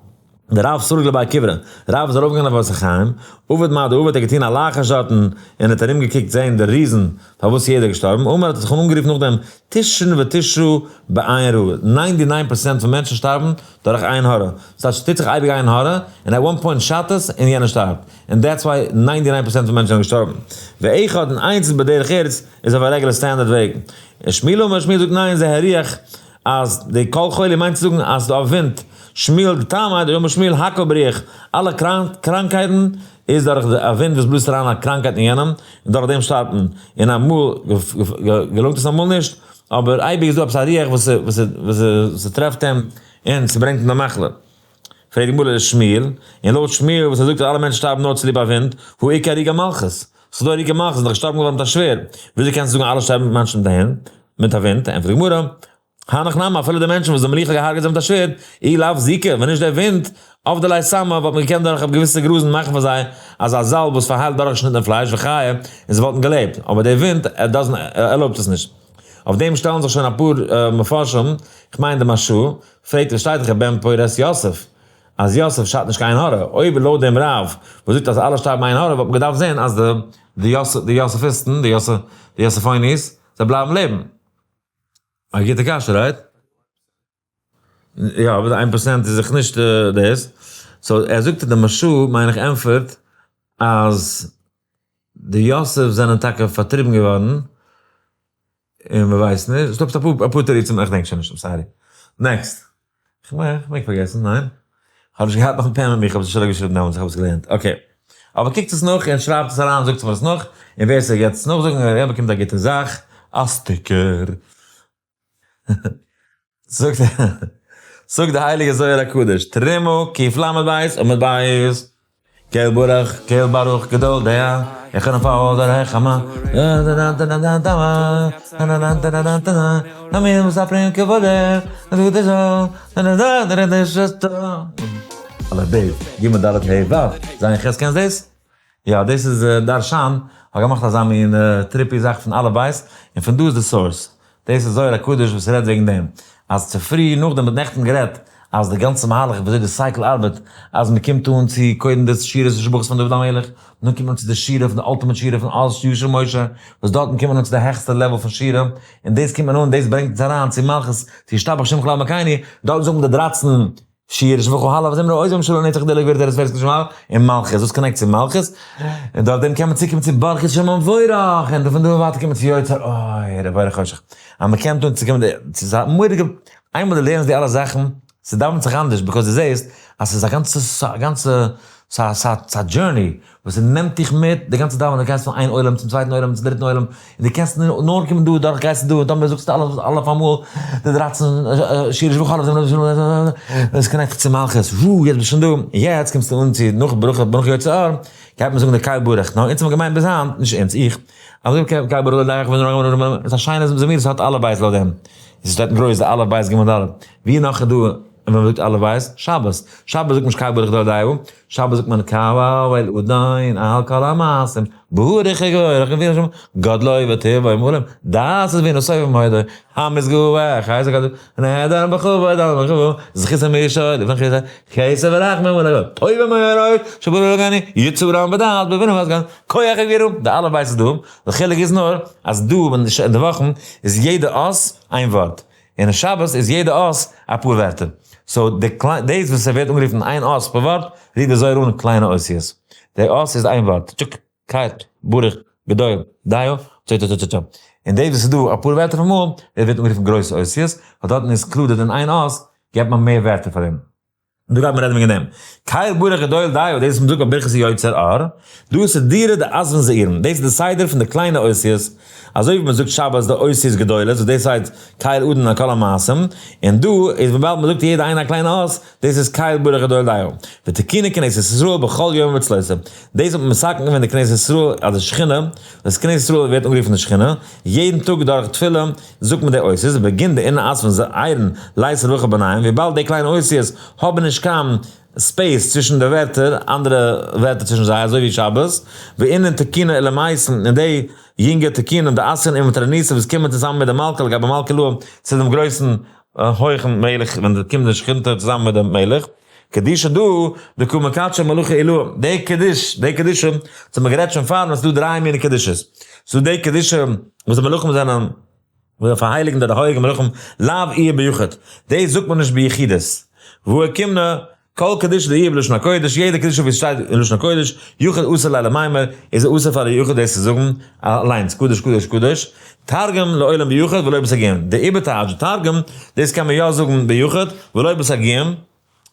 דער רב סרק לבי קברא, רב איז ארויפגעגאנגען אויף בית החיים, עבד מה דעבד האט ער געטון א לחש דארטן, און האט ארומגעקוקט זען די reason פארוואס יעדער איז געשטארבן, אמר האט ער זיך אנגערופן נאכדעם תשעים ותשעה בעין רעה, ninety nine percent פון מענטשן שטארבן דורך עין הרע, ס'טייטש ס'טוט זיך אייביג עין הרע, און at one point שאדט עס און יענער שטארבט, און that's why ninety nine percent פון מענטשן זענען געשטארבן. ואחד און איינס איז בדרך ארץ איז אויף א רעגולער standard וועג. און שמואל אמר, שמואל זאגט ניין זה הרוח, אז די כל חולי מיינט צו זאגן אז ס'איז דא א ווינט, שמואל לטעמיה דאמר שמואל הכל ברוח, אלע קראנקייטן איז דורך די א ווינט וואס בלאזט אריין א קראנקייט אין יענעם, און דורך דעם שטארבט מען, און אמאל געלונגט עס אמאל נישט, אבער אייביג איז דא עפעס א רוח וואס ס'טרעפט אים און ס'ברענגט אים די מחלה. פרעגט די גמרא שמואל, און לויט שמואל וואס ער זאגט אז אלע מענטשן שטארבן נאר צוליב א ווינט, הא איכא הרוגי מלכות, ס'איז דא הרוגי מלכות זענען דאך געשטארבן געווארן מיט א שווערד, וויאזוי קענסטו זאגן אלע שטארבן מענטשן מיט א הינט, מיט א ווינט, ענטפערט די גמרא, הנך נמי אפילו די מענטשן וואס די מלוכה האט געהארגעט זיי מיט א שווערד, אי לאו זיקא, ווען נישט דער ווינט, עבדי להו סמא, וואלט מען געקענט דורך געוויסע גראזן מאכן פאר זיי אזא זאלב וואס פארהיילט דורכגעשניטענע פלייש וחיה, און זיי וואלטן געלעבט, אבער דער ווינט, ער doesn't, ער ערלויבט עס נישט. אויף דעם שטעלן זיך שוין אפאר מפרשים, כ'מיין די מהרש"א, פרעגט ער שטייט דאך בן פורת יוסף אז יוסף שאדט נישט קיין עין הרע, אויב לויט דעם רב וואס זאגט אז אלע שטארבן עין הרע וואלט מען געדארפט זען אז די יוספיסטן, די יוספוניס, זיי בלייבן לעבן. א גוטע קשיא, right? יא, אבער די איין פראצענט איז זיך נישט דאס. so ער זאגט די מהרש"א מיין איך ענטפערט אז די יוסף זענען טאקע פארטריבן געווארן, און מען ווייסט נישט, ס'דא עפעס אפאר תירוצים איך דענק שוין נישט, I'm sorry. Next. כ'מעג פארגעסן, ניין? כ'האב נישט געהאט נאך א pen מיט מיר, כ'האב עס נישט אראפגעשריבן דעמאלטס, איך האב עס געלערנט. Okay. אבער קוקטס עס נאך און שרייבט עס אריין, זאגטס מיר עס נאך, און ווער ס'גייט עס נאכזאגן, ער באקומט א גוטע זאך, א sticker. זאגט זאגט די הייליגע זוהר הקדוש, תרומה קל"ב עמוד בית, קל ברוך קל ברוך גדול דעה, איך און פאר דער החמה, אלף בית גימל דלת ה' ו' ז' ח' קענסט דאס? יא דאס איז דרשן האט געמאכט אזא מין trippy זאך פון אלף בית און פון דא איז די source. דאס איז זוהר הקדוש וואס רעדט וועגן דעם אז צופרי נאכדעם מ'האט נעכטן גערעדט אז די גאנצע מהלך וויאזוי די cycle ארבעט אז מ'קומט אן צו קודם די שירות ושבחות פון דוד המלך נאכדעם קומט מען צו די שירה פון די ultimate שירה פון אז ישיר משה וואס דארטן קומט מען אן צו די העכסטע level פון שירה און דאס קומט מען אן דאס ברענגט אונז אריין צו מלכות צו ישתבח שמך לעד מלכינו דארטן זאגט מען די דרייצן שיר שבחו הלל וזמרה עוז וממשלה נצח דלק ווערט ערש ווערט נשמע און מלכות וואס connect צו מלכות און דורך דעם קען מען צוקומען צו ברכו שם המבורך און פון דא און ווייטער קומט מען צו יוצר אור וברך חושך אז מען קען טון צוקומען די ס'איז א מורא'דיגע איינמאל דו לערנסט די אלע זאכן ס'דאווענט זיך אנדערש because דו זעסט אז ס'איז א גאנצע ס'איז א גאנצע ס'איז א journey וואס ס'נעמט דיך מיט די גאנצע דאווענען, דו גייסט פון איין עולם צום צווייטן עולם צום דריטן עולם, און דו קענסט נאר קומען דא דורך גייסטו דא, און טאמער זאגסטו אלע אלע אויף אמאל די דרייצן שירה שבחו הלל עס connect צו מלכות, וואו יעצט ביסטו שוין דא, יעצט קומסטו אן צו נאך ברוך ברוך יוצר אור, גייט מען זאגן די קל ברוך, נאר אונז האבן געמיינט ביז היינט, נישט אונז, איך, אז מ'זאגט קל ברוך דאך איז א שיינע זמירות ס'האט אלף בית לויט דעם, עס שטייט אין גרויס די אלף בית גימל דלת, ווי נאך איז דא ווען מ'זאגט אלף בית? שבת, שבת זאגט מען נישט קל ברוך דא דאהו, שבת זאגט מען קל אדון על כל המעשים, ברוך גבורך גביר השם, גדלו וטובו מלום, דעת איז בינו סובב מועדו, המסגור חייזר גדול, נהדר בכבוד על בכבוד, זכות מישו לפני חסד, חסד ורחמים ולגאו, טוב ומאורות, שברא לגני, יצורם בדעת בבינו ועזגן, כח הגבירו, די אלף בית איז דא, די חילוק איז נאר אז דא אין די וואכן איז יעדע אות איין ווארט, און אין שבת איז יעדע אות אפאר ווערטער. So די קליין דאס וואס ס'ווערט אנגערופן איין אות פער ווארט, רופט די זוהר אן קליינע אותיות. די אות איז איין ווארט, טשוק, קייט, ברוך, גדול, דיו, צו צו צו צו צו. און די וואס איז דא אפאר ווערטער פון מאל, דאס ווערט אנגערופן גרויסע אותיות, ווייל דארטן איז included אין איין אות, געבט מען מער ווערטער פאר דעם. דא גייט מען רעדן וועגן דעם. קל ברוך גדול דיו, דאס וואס מ'זאגט ביי ברכת יוצר אור, דא איז סדירה די אזוון זעירין, דאס איז די סדר פון די קליינע אותיות, אזוי ווי מ'זאגט שבת די אותיות גדולות, וואס דאס הייסט קל אדון על כל המעשים, און דא איז וויבאלד מ'זאגט יעדע איינע א קליינע אות, דאס איז קל ברוך גדול דיו. ותקינה כנסת ישראל בכל יום ובצלותא, דאס האט מען מתקן געווען די כנסת ישראל אז די שכינה, דאס כנסת ישראל ווערט אנגערופן די שכינה, יעדן טאג דורך תפילה זאגט מען די אותיות, בגין דאינון אתוון זעירין לית רווחא ביניהון, וויבאלד די קליינע אותיות האבן נישט קיין space צווישן די ווערטער, אנדערע ווערטער צווישן זיי, אזוי ווי שבת, ואינון תקונין עילמייתין, און די יונגע תיקונים די אתיין עם מטרוניתא וואס קומען צוזאמען מיט די מלכה לגבי מלכה עילאה צו דעם גרויסן הויכן מלך ווען די קומט די שכינתא צוזאמען מיט דעם מלך. קדושה דא, דקא מקדשא מלכא עילאה, די קדוש, די קדושה, וואס האט מען גערעדט שוין פארן אז ס'דא דריי מיני קדושות, ס'דא די קדושה וואס די מלכים זענען, וואס פארהייליגן די הויכע מלכים, לאו איהו ביחיד, דאס זאגט מען נישט ביחידות, והא אוקימנא, כל קדושה דאיהי בלשון הקודש, יעדע קדושה וואס שטייט אין לשון הקודש, יחיד אסור ליה למימר, איז אסור פאר א יחיד דאס צו זאגן אליינס, קדוש קדוש קדוש, תרגום לעולם ביחיד ולא בסגים, די איבערטייטש תרגום, דאס קען מען יא זאגן ביחיד ולא בסגים,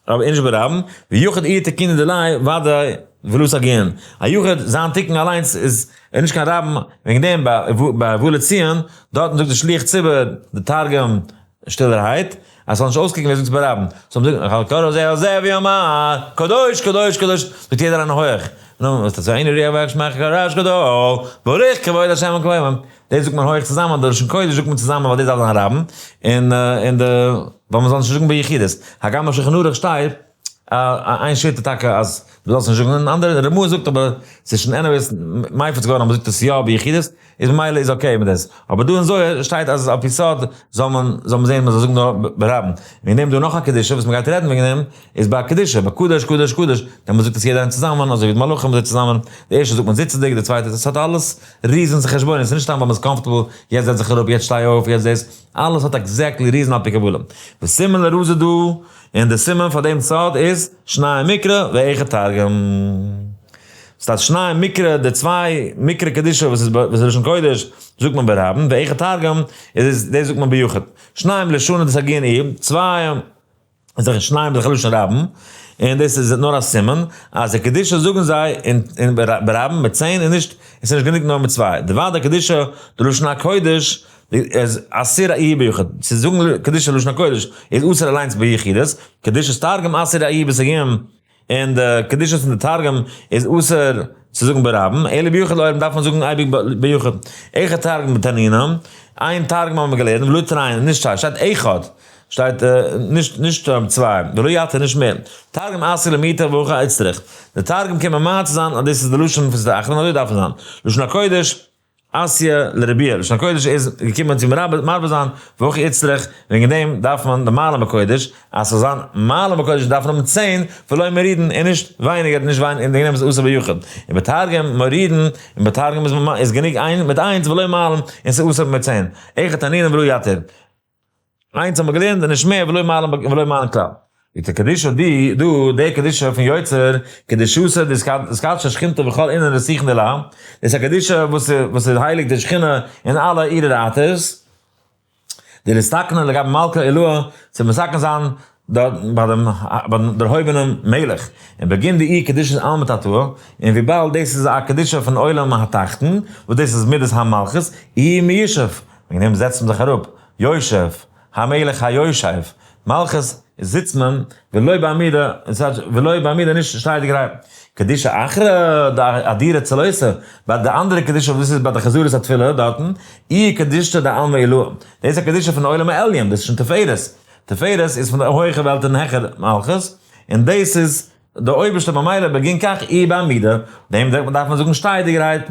אבער נישט ברבים, ויחיד איהו תיקונא דיליה ודאי ולא סגים, א יחיד זיין תיקון אליינס איז נישט קיין רבים, וועגן דעם ביי ובא לציון, דארטן זאגט די שליח ציבור די תרגום שטילערהייט, אז ס'זאל נישט אויסקוקן ווי ער זאגט עס ברבים, זאל מען זאגן כל הקורא זה אל זה ויאמר קדוש קדוש קדוש, זאגט יעדער איינער הויעך, נו, וואס איז איינער ריח ואיך שמח קדוש גדול, ברוך כבוד השם מקומו, דאס זאגט מען הויעך צוזאמען, די לשון קודש זאגט מען צוזאמען ווייל דאס דארף זיין רבים, און און די ווייל מען זאל נישט זאגן ביחידות, הגם אין שולחן ערוך שטייט איין שיטה טאקע אז מען זאל עס נישט זאגן, און אנדערע רמ"א זאגט אבער ס'איז שוין anyways מופץ געווארן אז מען זאגט עס יא ביחידות, איז ממילא איז okay מיט דאס, אבער דא אין זוהר שטייט אז על פי סוד זאל מען זאל מען זען מען זאל זאגן נאר ברבים, וועגן דעם דא נאך א קדושה וואס מען גייט רעדן וועגן דעם איז ביי קדושה, ביי קדוש קדוש קדוש, ווען מען זאגט עס יעדער איינער צוזאמען אזוי ווי די מלאכים זיי צוזאמען, די ערשטע זאגט מען זיצעדיג די צווייטע, עס האט אלעס reasons און חשבונות, ס'איז נישט סתם ווייל מען איז comfortable, יעצט זעץ זיך אראפ, יעצט שטיי אויף, יעצט דאס, אלעס האט exactly reason על פי קבלה. וסימן לרזא דא, און די סימן פאר דעם סוד איז, שנים מקרא ואחד תרגום. ס'טייטש שנים מקרא, די צוויי מקרא קדושה וואס איז וואס איז לשון קודש זאגט מען ברבים, ואחד תרגום איז דאס זאגט מען ביחיד. שנים לשונות דסגין איהו, צוויי איז דאך שנים איז דאך לשון רבים, און דאס איז נאר א סימן אז די קדושה זאגן זיי אין ברבים מיט 10 און נישט, עס איז נישט גענוג נאר מיט צוויי. די ועד הקדושה דלשון הקודש איז אסור איהו ביחיד, צו זאגן קדושה לשון הקודש איז אסור אליינס ביחידות, קדושת תרגום אסור איהו בסגים. און די קדושות פון די תרגום איז אסור צו זאגן ברבים, אלא ביחיד לעולם דארף מען זאגן אייביג ביחיד. אחד תרגום בתנינא, איין תרגום האבן מיר געלערנט, ולא תרין, נישט צוויי, שטייט אחד, שטייט נישט נישט צוויי, ולא יתיר נישט מער. תרגום אתי למעוטי והכי איצטריך. די תרגום קומט ממעט צו זיין אז דאס איז די לשון פון סטרא אחרא און אזוי דארף עס זיין. לשון הקודש. אתיא לרבויי, לשון הקודש איז געקומען צו מרבה זיין, והכי איצטריך, וועגן דעם דארף מען די מעלה בקודש, אז ס'זאל זיין מעלה בקודש דארף מען האבן 10, ולא מורידין, און נישט ווייניגער, נישט וויינ, און וועגן דעם איז אסור ביחיד. און בתרגום מורידין, און בתרגום איז איז גענוג איין מיט איינס ולא מעלין, און ס'איז אסור מיט 10. אחד תנינא ולא יתיר. איינס האבן מיר געלערנט און נישט מער ולא מעלין ולא מעלין כלל. די קדושה די דא די קדושה פון יוצר קדושתא דאתקדשא שכינתא בכל אינון רתיכין דלה, דאס איז א קדושה וואס וואס איז הייליג די שכינה אין אלע אירע רייטערס, דאתתקנא לגבי מלכא עילאה צו מתקן זיין דארט ביי דעם ביי דעם דערהויבענעם מלך, און בגין דאיהי קדושת עלמא תתאה, און וויבאלד דאס איז א קדושה פון עולם התחתון, וואס דאס איז מידת המלכות, איהי מיושב, וועגן דעם זעצט מען זיך אראפ, יושב, המלך היושב, מלכות, זיצט מען, ולא בעמידה, ולא בעמידה נישט שטיידיגערהייט. קדושה אחרא דאהדורא צלותא, ביי די אנדערע קדושה וואס איז ביי די חזרת התפילה דארטן, איהי קדושתא דעלמא עילאה, דאס איז א קדושה פון עולם העליון, דאס איז שוין תפארת, תפארת איז פון די הויכע וועלט און העכער מלכות, און דאס איז די אויבערשטע ממילא בגין כך איהי בעמידה, דעם דארף מען זאגן שטיידיגערהייט.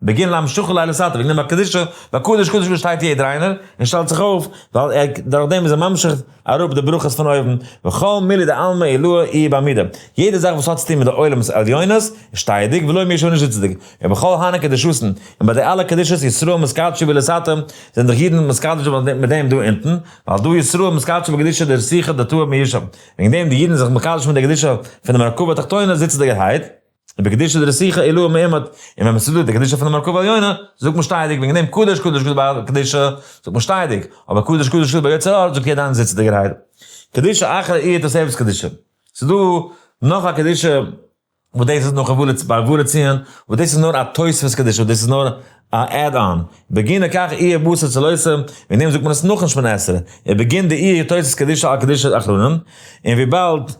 בגין להמשכה לילה סתר, וועגן דעם ביי קדושה, ביי קדוש קדוש קדוש שטייט יעדער איינער און שטעלט זיך אויף, ווייל ער דורך דעם איז ער ממשיך אראפ די ברכות פון אויבן, וכל מילי דעלמא עילאה איהי בעמידה, יעדע זאך וואס האט צוטון מיט די עולמות עליונות איז שטייעדיג ולא מיושב נישט זיצעדיג, ובכל הני קדושתין, און ביי די אלע קדושות ישראל מתקדשי בהו לתתא, זענען דאך אידן מתקדש מיט דעם דא אונטן, ווייל דא ישראל מתקדשי בקדושה דרתיכא תתאה מיושב, וועגן דעם די אידן זיך מקדש מיט די קדושה פון די מרכבה תחתונה זיצעדיגערהייט. ובקדושה דרתיך עילאה מעומד, און ווען ס'איז דא די קדושה פון די מרכבה עליונה, זאגט מען שטייעדיג, וועגן דעם קדוש קדוש קדוש ביי קדושה זאגט מען שטייעדיג, אבער קדוש קדוש קדוש ביי יוצר אור זאגט יעדער איינער זיצעדיגערהייט. קדושה אחרא איהי תוספת קדושה. ס'איז דא נאך א קדושה וואס דאס איז נאך ביי ובא לציון, וואס דאס איז נאר א תוספת קדושה, דאס איז נאר א add on. בגין כך איהי בתר צלותא, וועגן דעם זאגט מען עס נאכן שמונה עשרה, ובגין דאיהי תוספת קדושה על קדושת אחרונים, און וויבאלד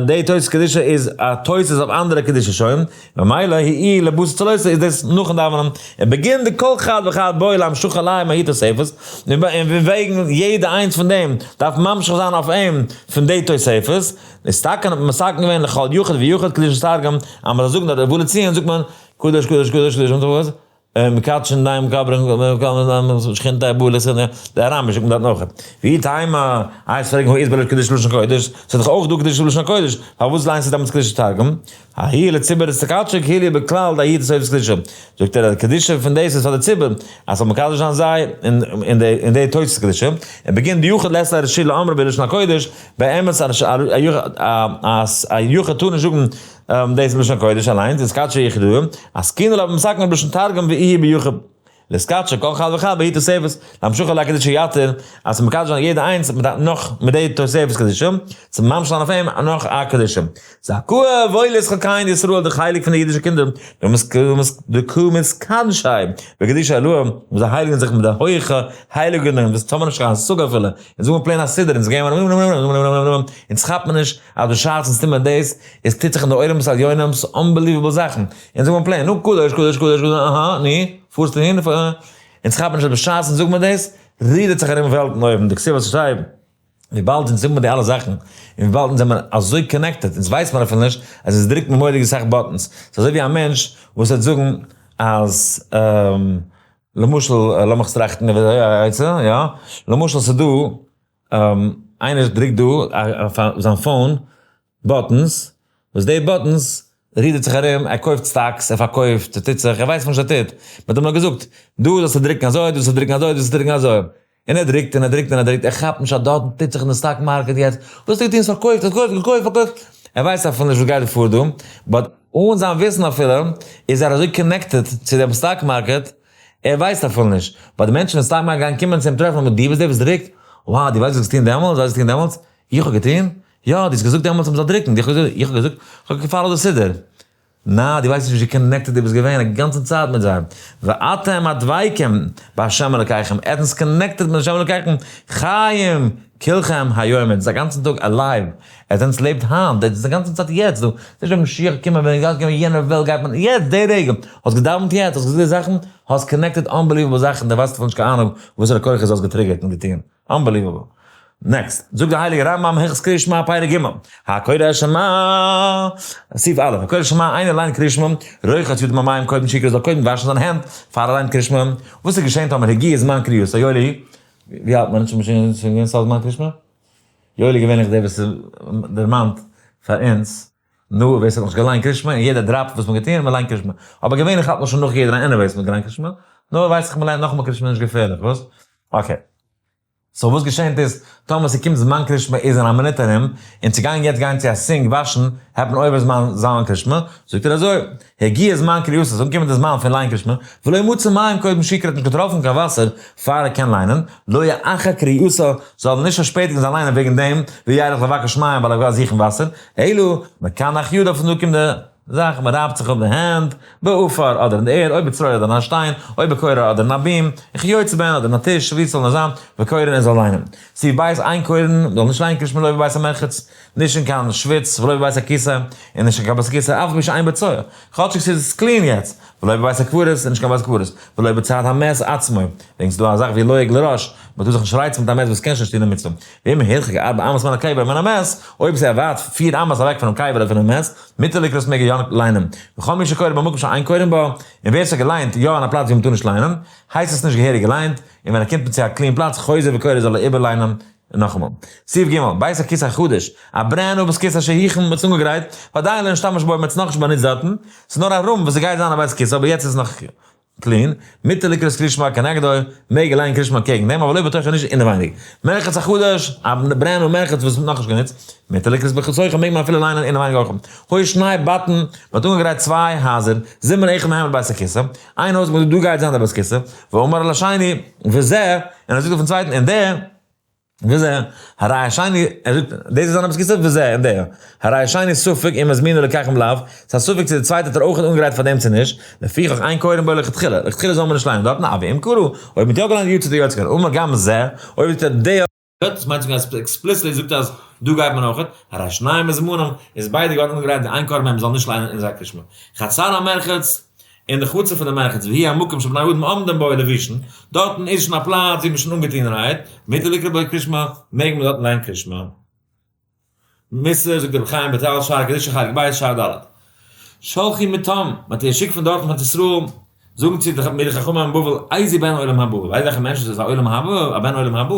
די תוס' קדושה איז א תוס' אויף אנדערע קדושה שוין, ממילא האי לבשר צלותא איז דאס נאכן דאווענען, און בגין די כל חד וחד בוי להמשכה עלי' מהאי תוספת, און וועגן יעדע איינס פון דעם דארף ממשיך זיין אויף אים פון די תוספת, איז טאקע האט מען מתקן געווען לכל יחיד ויחיד קדושת תרגום, אז מען זאל זאגן דארט ובא לציון זאגט מען קדוש קדוש קדוש קדוש, מקדשין דיין מקברין שכינתא בלע ס די אראמיש זאגט מען דארט נאך. ואי תימא, איי עס פרעגן הא אית ביה קדוש לשון קודש, ס'איז דאך אויך דא קדוש לשון הקודש, פארוואס ליינסטו דעמאלטס קדוש תרגום? ההיא לציבור איז תקדשי כאילו בכלל דהאי תוספת קדושה. זאגט ער אז קדושה פון דאס איז פאר די ציבור, אז ס'זאל מקדש זיין זיי אין די תוספת קדושה, און בגין דיחוד לית ליה רשות לאמרה בלשון הקודש, באמת א יחיד טאר נישט זאגן דאס איז בלשון הקודש אליינס, איז קדשי יחידאה, אז קינו לאו מסכם בלשון תרגום ואיהי ביחיד. לסקדשא כל חד וחד בהאי תוספת, להמשכה לקדושה יתיר, אז מקדש זיין יעדע איינס מיט א נאך מיט די תוספת קדושה, צו ממשיך זיין אויף אים נאך א קדושה. זכאה וואויל איז חלקיין ישראל די חלק פון די אידישע קינדער, דקא מתקדשי בקדושה עילאה, וואס זיי הייליגן זיך מיט די הויכע הייליגונגען וואס האבן נישט קיין השגה אפילו, אונז זאגן plain א סידור, אונז גייען אונז כאפט מען נישט אז בשעת אונז טוהן מיר דאס, עס טוט זיך אין די עולמות עליונים, ס'איז unbelievable זאכן. אונז זאגן מיר plain, נו, קדוש, קדוש, קדוש, קדוש, אהא, נו, פארסטו אהין, אונז כאפן נישט אז בשעת אונז זאגן מיר דאס, רודערט זיך ארום וועלטן אויבן, די כתיב וואס שטייט, וויבאלד אונז זאגן מיר די אלע זאכן, און וויבאלד אונז זעמיר אזוי connected, אונז ווייסט מיר אפילו נישט אז אונז דרוקט מיר מורא'דיג אסאך buttons. ס'איז אזוי ווי א מענטש וואס וועט זאגן אז, למשל, לאמיך טראכטן א עצה, יא, למשל ס'איז דא איינער דרוקט דא אויף זיין phone buttons, וואס די buttons רודערט זיך ארום, ער קויפט stocks, ער פארקויפט, ער טוט זיך, ער ווייסט נישט וואס ער טוט, מען האט אים נאר געזאגט, דא זאלסטו דרוקן אזוי, דא זאלסטו דרוקן אזוי, דא זאלסטו דרוקן אזוי, און ער דרוקט און ער דרוקט און ער דרוקט, ער כאפט נישט אז דארטן טוט זיך אין די stock market יעצט, וואס האסטו געטון, האסט פארקויפט, האסט געקויפט, געקויפט, פארקויפט, ער ווייסט אפילו נישט וואס גייט פאר דא, but אן זיין וויסן אפילו, איז ער אזוי connected צו דעם stock market, ער ווייסט אפילו נישט, but די מענטשן אין stock market גייען קומען צו אים טרעפן און דו ביסט דער וואס דרוקט? wow דו ווייסט וואס האסט געטון דעמאלטס? ווייסט וואס געטון דעמאלטס? איך האב געטון? יא, דו האסט געזאגט דעמאלטס אז מ'זאל דרוקן, איך האב געזאגט, איך האב גע follow ט די סידור. נא, דו ווייסט נישט ווי connected דו ביסט געווען א גאנצע צייט מיט זיי. ואתם הדבקים בה' אלקיכם, עטס connected מיט ה' אלקיכם, חיים כולכם היום, עטס א גאנצן טאג alive, עטס לעבט היינט, עטס די גאנצע צייט יעצט דא, ס'נישט ווען משיח קומען, ווען גייט קומען יענע וועלט גייט מען, יעצט די רגע, האסט געדאווענט יעצט, האסט געזאגט די זאכן, האסט connected unbelievable זאכן, די ווייסט אפילו נישט קיין אהנונג וואסערע כוחות האסט גע trigger ט און געטון, unbelievable. Next, זאגט די הייליגע רמב ם הלכות קריאת שמע פרק ג', הקורא שמע, סעיף א', הקורא שמע, איינער ליינט קריאת שמע, רוחץ ידיו במים קודם שיקרא זאל קודם וואשן זיינע הענט פאר ער ליינט קריאת שמע, וואס איז געשען טאמער הגיע זמן קריאת, יואלי, ווי האלט מען? שוין געווען סוף זמן קריאת שמע? יואלי געווענליך דער וואס דערמאנט פאר אונז, נו, ווער ס'האט נאכנישט געליינט קרישמע, און יעדער דראפ וואס מ'האט געטון, מ'ליינט קרישמע. אבער געווענליך האלט מען שוין נאך יעדער איין anyways מ'האט געליינט קרישמע. נו, ווייס איך מ'ליינט נאכאמאל קרישמע נישט געפערליך, וואס? Okay. So וואס געשענט איז, טאמער ס'קומט זמן קרישמע איז אין א מינוט ארום, און צו גיין יעצט גיין צו א sink וואשן, העט מען עובר זמן זיין קרישמע, זאגט ער אזוי, הגיע זמן קריאתו, ס'איז אנגעקומען די זמן פון ליינען קרישמע, ולא מצא מים קודם שיקרא האט נישט געטראפן קיין וואסער פאר ער קען ליינען, לא יאחר קריאתו, זאל ער נישט פארשפעטיגן זיין ליינען וועגן דעם, וילך לבקש מים ווייל ער גייט זוכן וואסער, אלא מקנח ידיו פון דא קומט די זאך, מען רייבט זיך אפ די הענט, בעפר אדער אין די ערד, או בצרור אדער אין א שטיין, או בקורה אדער אין א beam, וכיוצא בהן אדער אין א טיש, ווי עס זאל נאר זיין, וקורא און ער זאל ליינען. סעיף ב', אין קורין, זאל נישט ליינען קרישמע לא בבית המרחץ, נישט אין קיין שוויץ, ולא בבית הכסא, און נישט אין קיין בית הכסא, אף על פי שאין בו צואה, כאטשיג ס'איז clean יעצט, ולא בבית הקברות, און נישט קיין בית קברות, ולא בצד המת עצמו, וועגן ס'איז דא א זאך ווי לועג לרש, מ'טאר זיך נישט רייצן מיט א מת וואס קען שוין נישט טון די מצוה, ואם הרחק ארבע אמות מן הקבר ומן המת, אויב ס'איז א ווייט פיר אמות אוועק פונעם קבר אדער פונעם מת, מותר לקרות מעג ער יא ליינען, וכל מי שקורא במקום שאין קורין בו, און ווער ס'האט געליינט יא אין א פלאץ ווי מ'טאר נישט ליינען, הייסט עס נישט געהעריג געליינט, און ווען ער קומט צו א clean פלאץ חוזר וקורא זאל ער איבערליינען נאכאמאל. סעיף ג', בית הכסא החדש, א brand new בית כסא שהוכן מ'האט עס אנגעגרייט, ועדיין לא נשתמש בו מ'האט עס נאכנישט באנוצט דארטן, ס'איז נאר א room וואס ס'גייט זיין א בית כסא אבער יעצט איז נאך. clean, מותר לקרות קריאת שמע כנגדו, מעג ער ליינען קריאת שמע קעגן דעם, אבל לא בתוכו נישט אינעווייניג. מרחץ החדש, א brand new מרחץ וואס נאכנישט גענוצט, מותר לקרות בתוכו מעג מען אפילו ליינען אינעווייניג אויך. היו שני בתין, מען האט אנגעגרייט צוויי הייזער, זימן אחד מהם לבית הכסא, איין הויז האט מען געזאגט דא גייט זיין דער בית כסא, ואמר על השני, וזה, און ער זאגט אויפן צווייטן, און דער. וזה, הרי השני, ער זאגט, דאס איז זיין עפעס געזאגט וזה, און דער, הרי השני ספק אם הזמינו לכך אם לאו, ס'איז א ספק צו די צווייטע האט ער אויך אנגעגרייט פאר דעם צו נישט, לפיכך אין קורין בו לכתחילה, לכתחילה זאל מען נישט ליינען דארטן, אבל אם קרא, אויב מ'האט יא געליינט יצא די יוצא כן, אמר גם זה, אויב זאגט ער דער. דאס מיינט זאגן אז explicitly זאגט אז דא גייט מען אויך, הרי שניהם מזומנים, איז ביידע געווארן אנגעגרייט די אין קורין בהם מ'זאל נישט ליינען אין זיי קריאת שמע. חצר המרחץ. אין די חצר פון די מרחץ והיא המקום שבני אדם עומדים בו לבושין, דארטן איז שוין א פלאץ ווי מ'איז שוין אנגעטוהנערהייט, מותר לקרוא בו קריאת שמע, מעג מען דארטן ליינען קריאת שמע. מוסר, זאגט רבי חיים וויטאל, שער קדושה חלק ב', שער ד'. שלחו מתם, מ'האט איר געשיקט פון דארטן פון ארץ ישראל, זאגן צו די מיר די חכמים אין בבל, איזהו בן עולם הבא, ווייסט וועלכע מענטש איז א עולם הבא, א בן עולם הבא,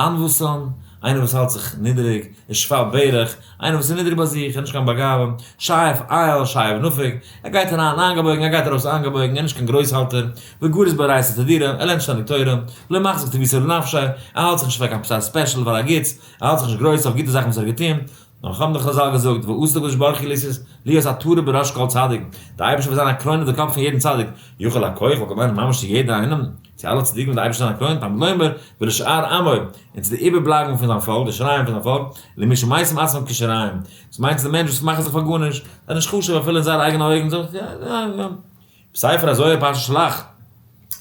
ענוותן, איינער וואס האלט זיך נידעריג, איז שפל ברך, איינער וואס איז נידעריג ביי זיך, ער איז נישט קיין בעל גאווה, שואף עיל, שואף נפיק, ער גייט אריין איינגעבויגן, ער גייט ארויס איינגעבויגן, ער איז נישט קיין גרויסהאלטער, וגריס באורייתא תדירא, ער לערנט שטענדיג תורה, לא מחזיק טובתו לנפשיה, ער האלט זיך נישט פאר קיין פסק special פאר א גוטס, ער האלט זיך נישט גרויס אויף גוטע זאכן וואס ער האט געטון, נאך האבן די חזל געזאגט, ועתיד הקדוש ברוך הוא להיות עטרה בראש כל צדיק, דער אייבערשטער וועט זיין א קרוין אויף די קאפ פון יעדן צדיק, יכול לכל, וואלט געמיינט ממש צו יעדער איינעם, צו אלע צדיקים וועט דער אייבערשטער זיין א קרוין, תלמוד לומר, ולשאר עמו, און צו די איבערבלייבונג פון זיין פאלק, די שיריים פון זיין פאלק, למי שמשים עצמם כשיריים, דאס מיינט צו די מענטשן וואס מאכן זיך פאר גארנישט, זענען נישט חשוב אפילו אין זייערע אייגענע אויגן, זאגט יא יא יא. בספר הזוהר פרשת שלח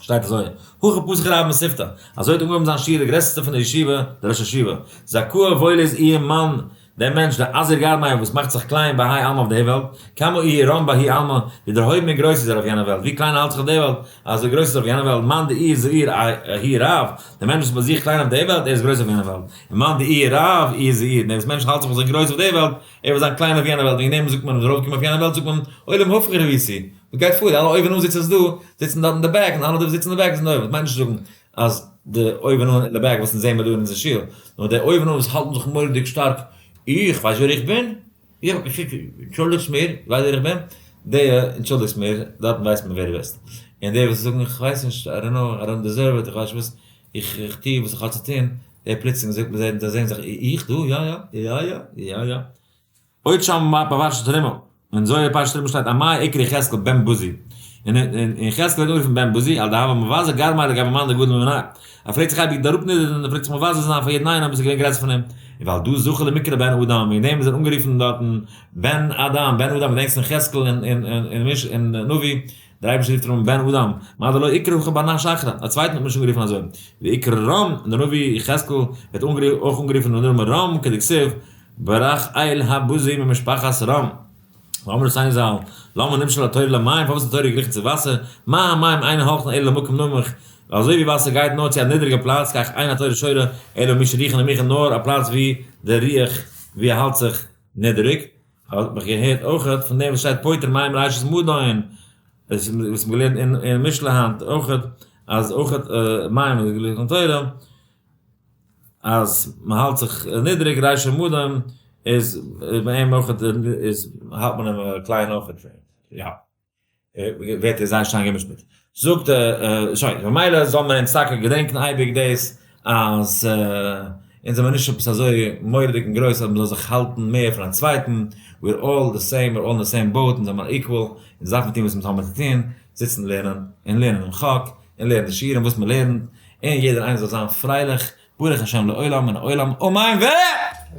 שטייט אזוי, הכי פתח רב מתיבתא, אזוי האט אנגעהויבן זיין שיעור דער גרעסטער פון דער ישיבה, דער ראש ישיבה, זכאה וואויל איז איהם מאן, דער מענטש דער אזיר גרמיה וואס מאכט זיך קליין בהאי עלמא אויף דער וועלט, כמה איהו רם בהאי עלמא, ווי דערהויבן און גרויס איז ער אויף יענער וועלט, ווי קליין ער האלט זיך אויף דער וועלט, אזוי גרויס איז ער אויף יענער וועלט, מאן דאיהו זעיר האי רב, דער מענטש וואס איז ביי זיך קליין אויף דער וועלט, ער איז גרויס אויף יענער וועלט, און מאן דאיהו רב איהו זעיר, דער וואס מענטש האלט זיך ביי זיך גרויס אויף דער וועלט, ער וועט זיין קליין אויף יענער וועלט, וועגן דעם זאגט מען אז ארויפקומען אויף יענער וועלט זאגט מען עולם הפוך רבותי, וואס גייט פאר, די אלע אויבן אן זיצערס דא, זיצן דארט אין די back, און אלע די וואס זיצן אין די back זענען אויבן, דאס מיינט נישט צו זאגן אז די אויבן אן אין די back וואס אונז זעהן מיר דא אין אונזער שול, נאר די אויבן אן וואס האלטן זיך מורא'דיג שטארק, איך ווייס ווער איך בין, איך, אנטשולדיגסט מיר, ווייסט ווער איך בין, די, אנטשולדיגסט מיר, דארטן ווייסט מען ווער דו ביסט, און די וואס זאגן איך ווייס נישט, I don't know, I don't deserve it, איך ווייס נישט וואס, איך טו וואס איך האב צו טון, די פלוצלינג זאגט מען זיי זעהן זיך, איך דא, יא יא, יא יא, יא יא. עוד שם בפרשת תרומה, אין זוהר פרשת תרומה שטייט אמאי אקרי יחזקאל בן בוזי, און יחזקאל ווערט אנגערופן בן בוזי, על דהוה מבזה גרמיה לגבי מאן דגדול מיניה, ער פלעגט זיך אייביג אראפנידערן און ער פלעגט זיך מבזה זיין פאר יעדן איינעם וואס איז געווען גרעסער פון אים, און ועל דא זכה למקרא בן אדם, וועגן דעם איז ער אנגערופן דארטן בן אדם, בן אדם געדענקסט אין יחזקאל אין נביא, דער אייבערשטער רופט אים אן בן אדם, מה דלא אקרי הכי בר נש אחרא, א צווייטן האט מען נישט אנגערופן אזוי, ואקרי רם, און דער נביא יחזקאל ווערט אויך אנגערופן מיטן נאמען רם, כדכתיב, ברך אל הבוזי ממשפחת רם. ואמרו רבותינו ז"ל, למה נמשלה התורה למים, פארוואס איז די תורה געגליכן צו וואסער, מה המים אינן הולכין אלא למקום נמוך, אזוי ווי וואסער גייט נאר צו א נידריגע פלאץ, כך אין התורה שורה אלא מי שרוחו נמוכה, נאר א פלאץ ווי דער רוח ווי ער האלט זיך נידריג. האב איך געהערט אויכעט פון דעם וואס שטייט פותר מים ראשית מדון, וואס מ'האט געלערנט אין משלי היינט אויכעט, אז אויכעט מים איז געגליכן תורה. אז מען האלט זיך נידריג ריישא מאדים איז ביי אים אויך איז האלט מען אים קליין אויך יא ווערט ער זייער שטארק גע'משפט זאגט שוין ממילא זאל מען אונז טאקע געדענקן אייביג דאס אז אונז זעמער נישט עפעס אזוי מורא'דיג און גרויס אז מען זאל זיך האלטן מער פון א צווייטן, we're all the same, we're all in the same boat, אונז זעמער equal, אונז דארפן טון וואס אונז האבן צו טון, זיצן לערנען און לערנען דעם חק, און לערנען די שיעורים וואס מען לערנט, און יעדער איינער זאל זיין פרייליך, ברוך השם לעולם מן העולם, אמן ו.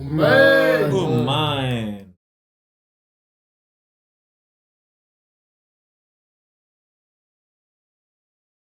אמן! אמן!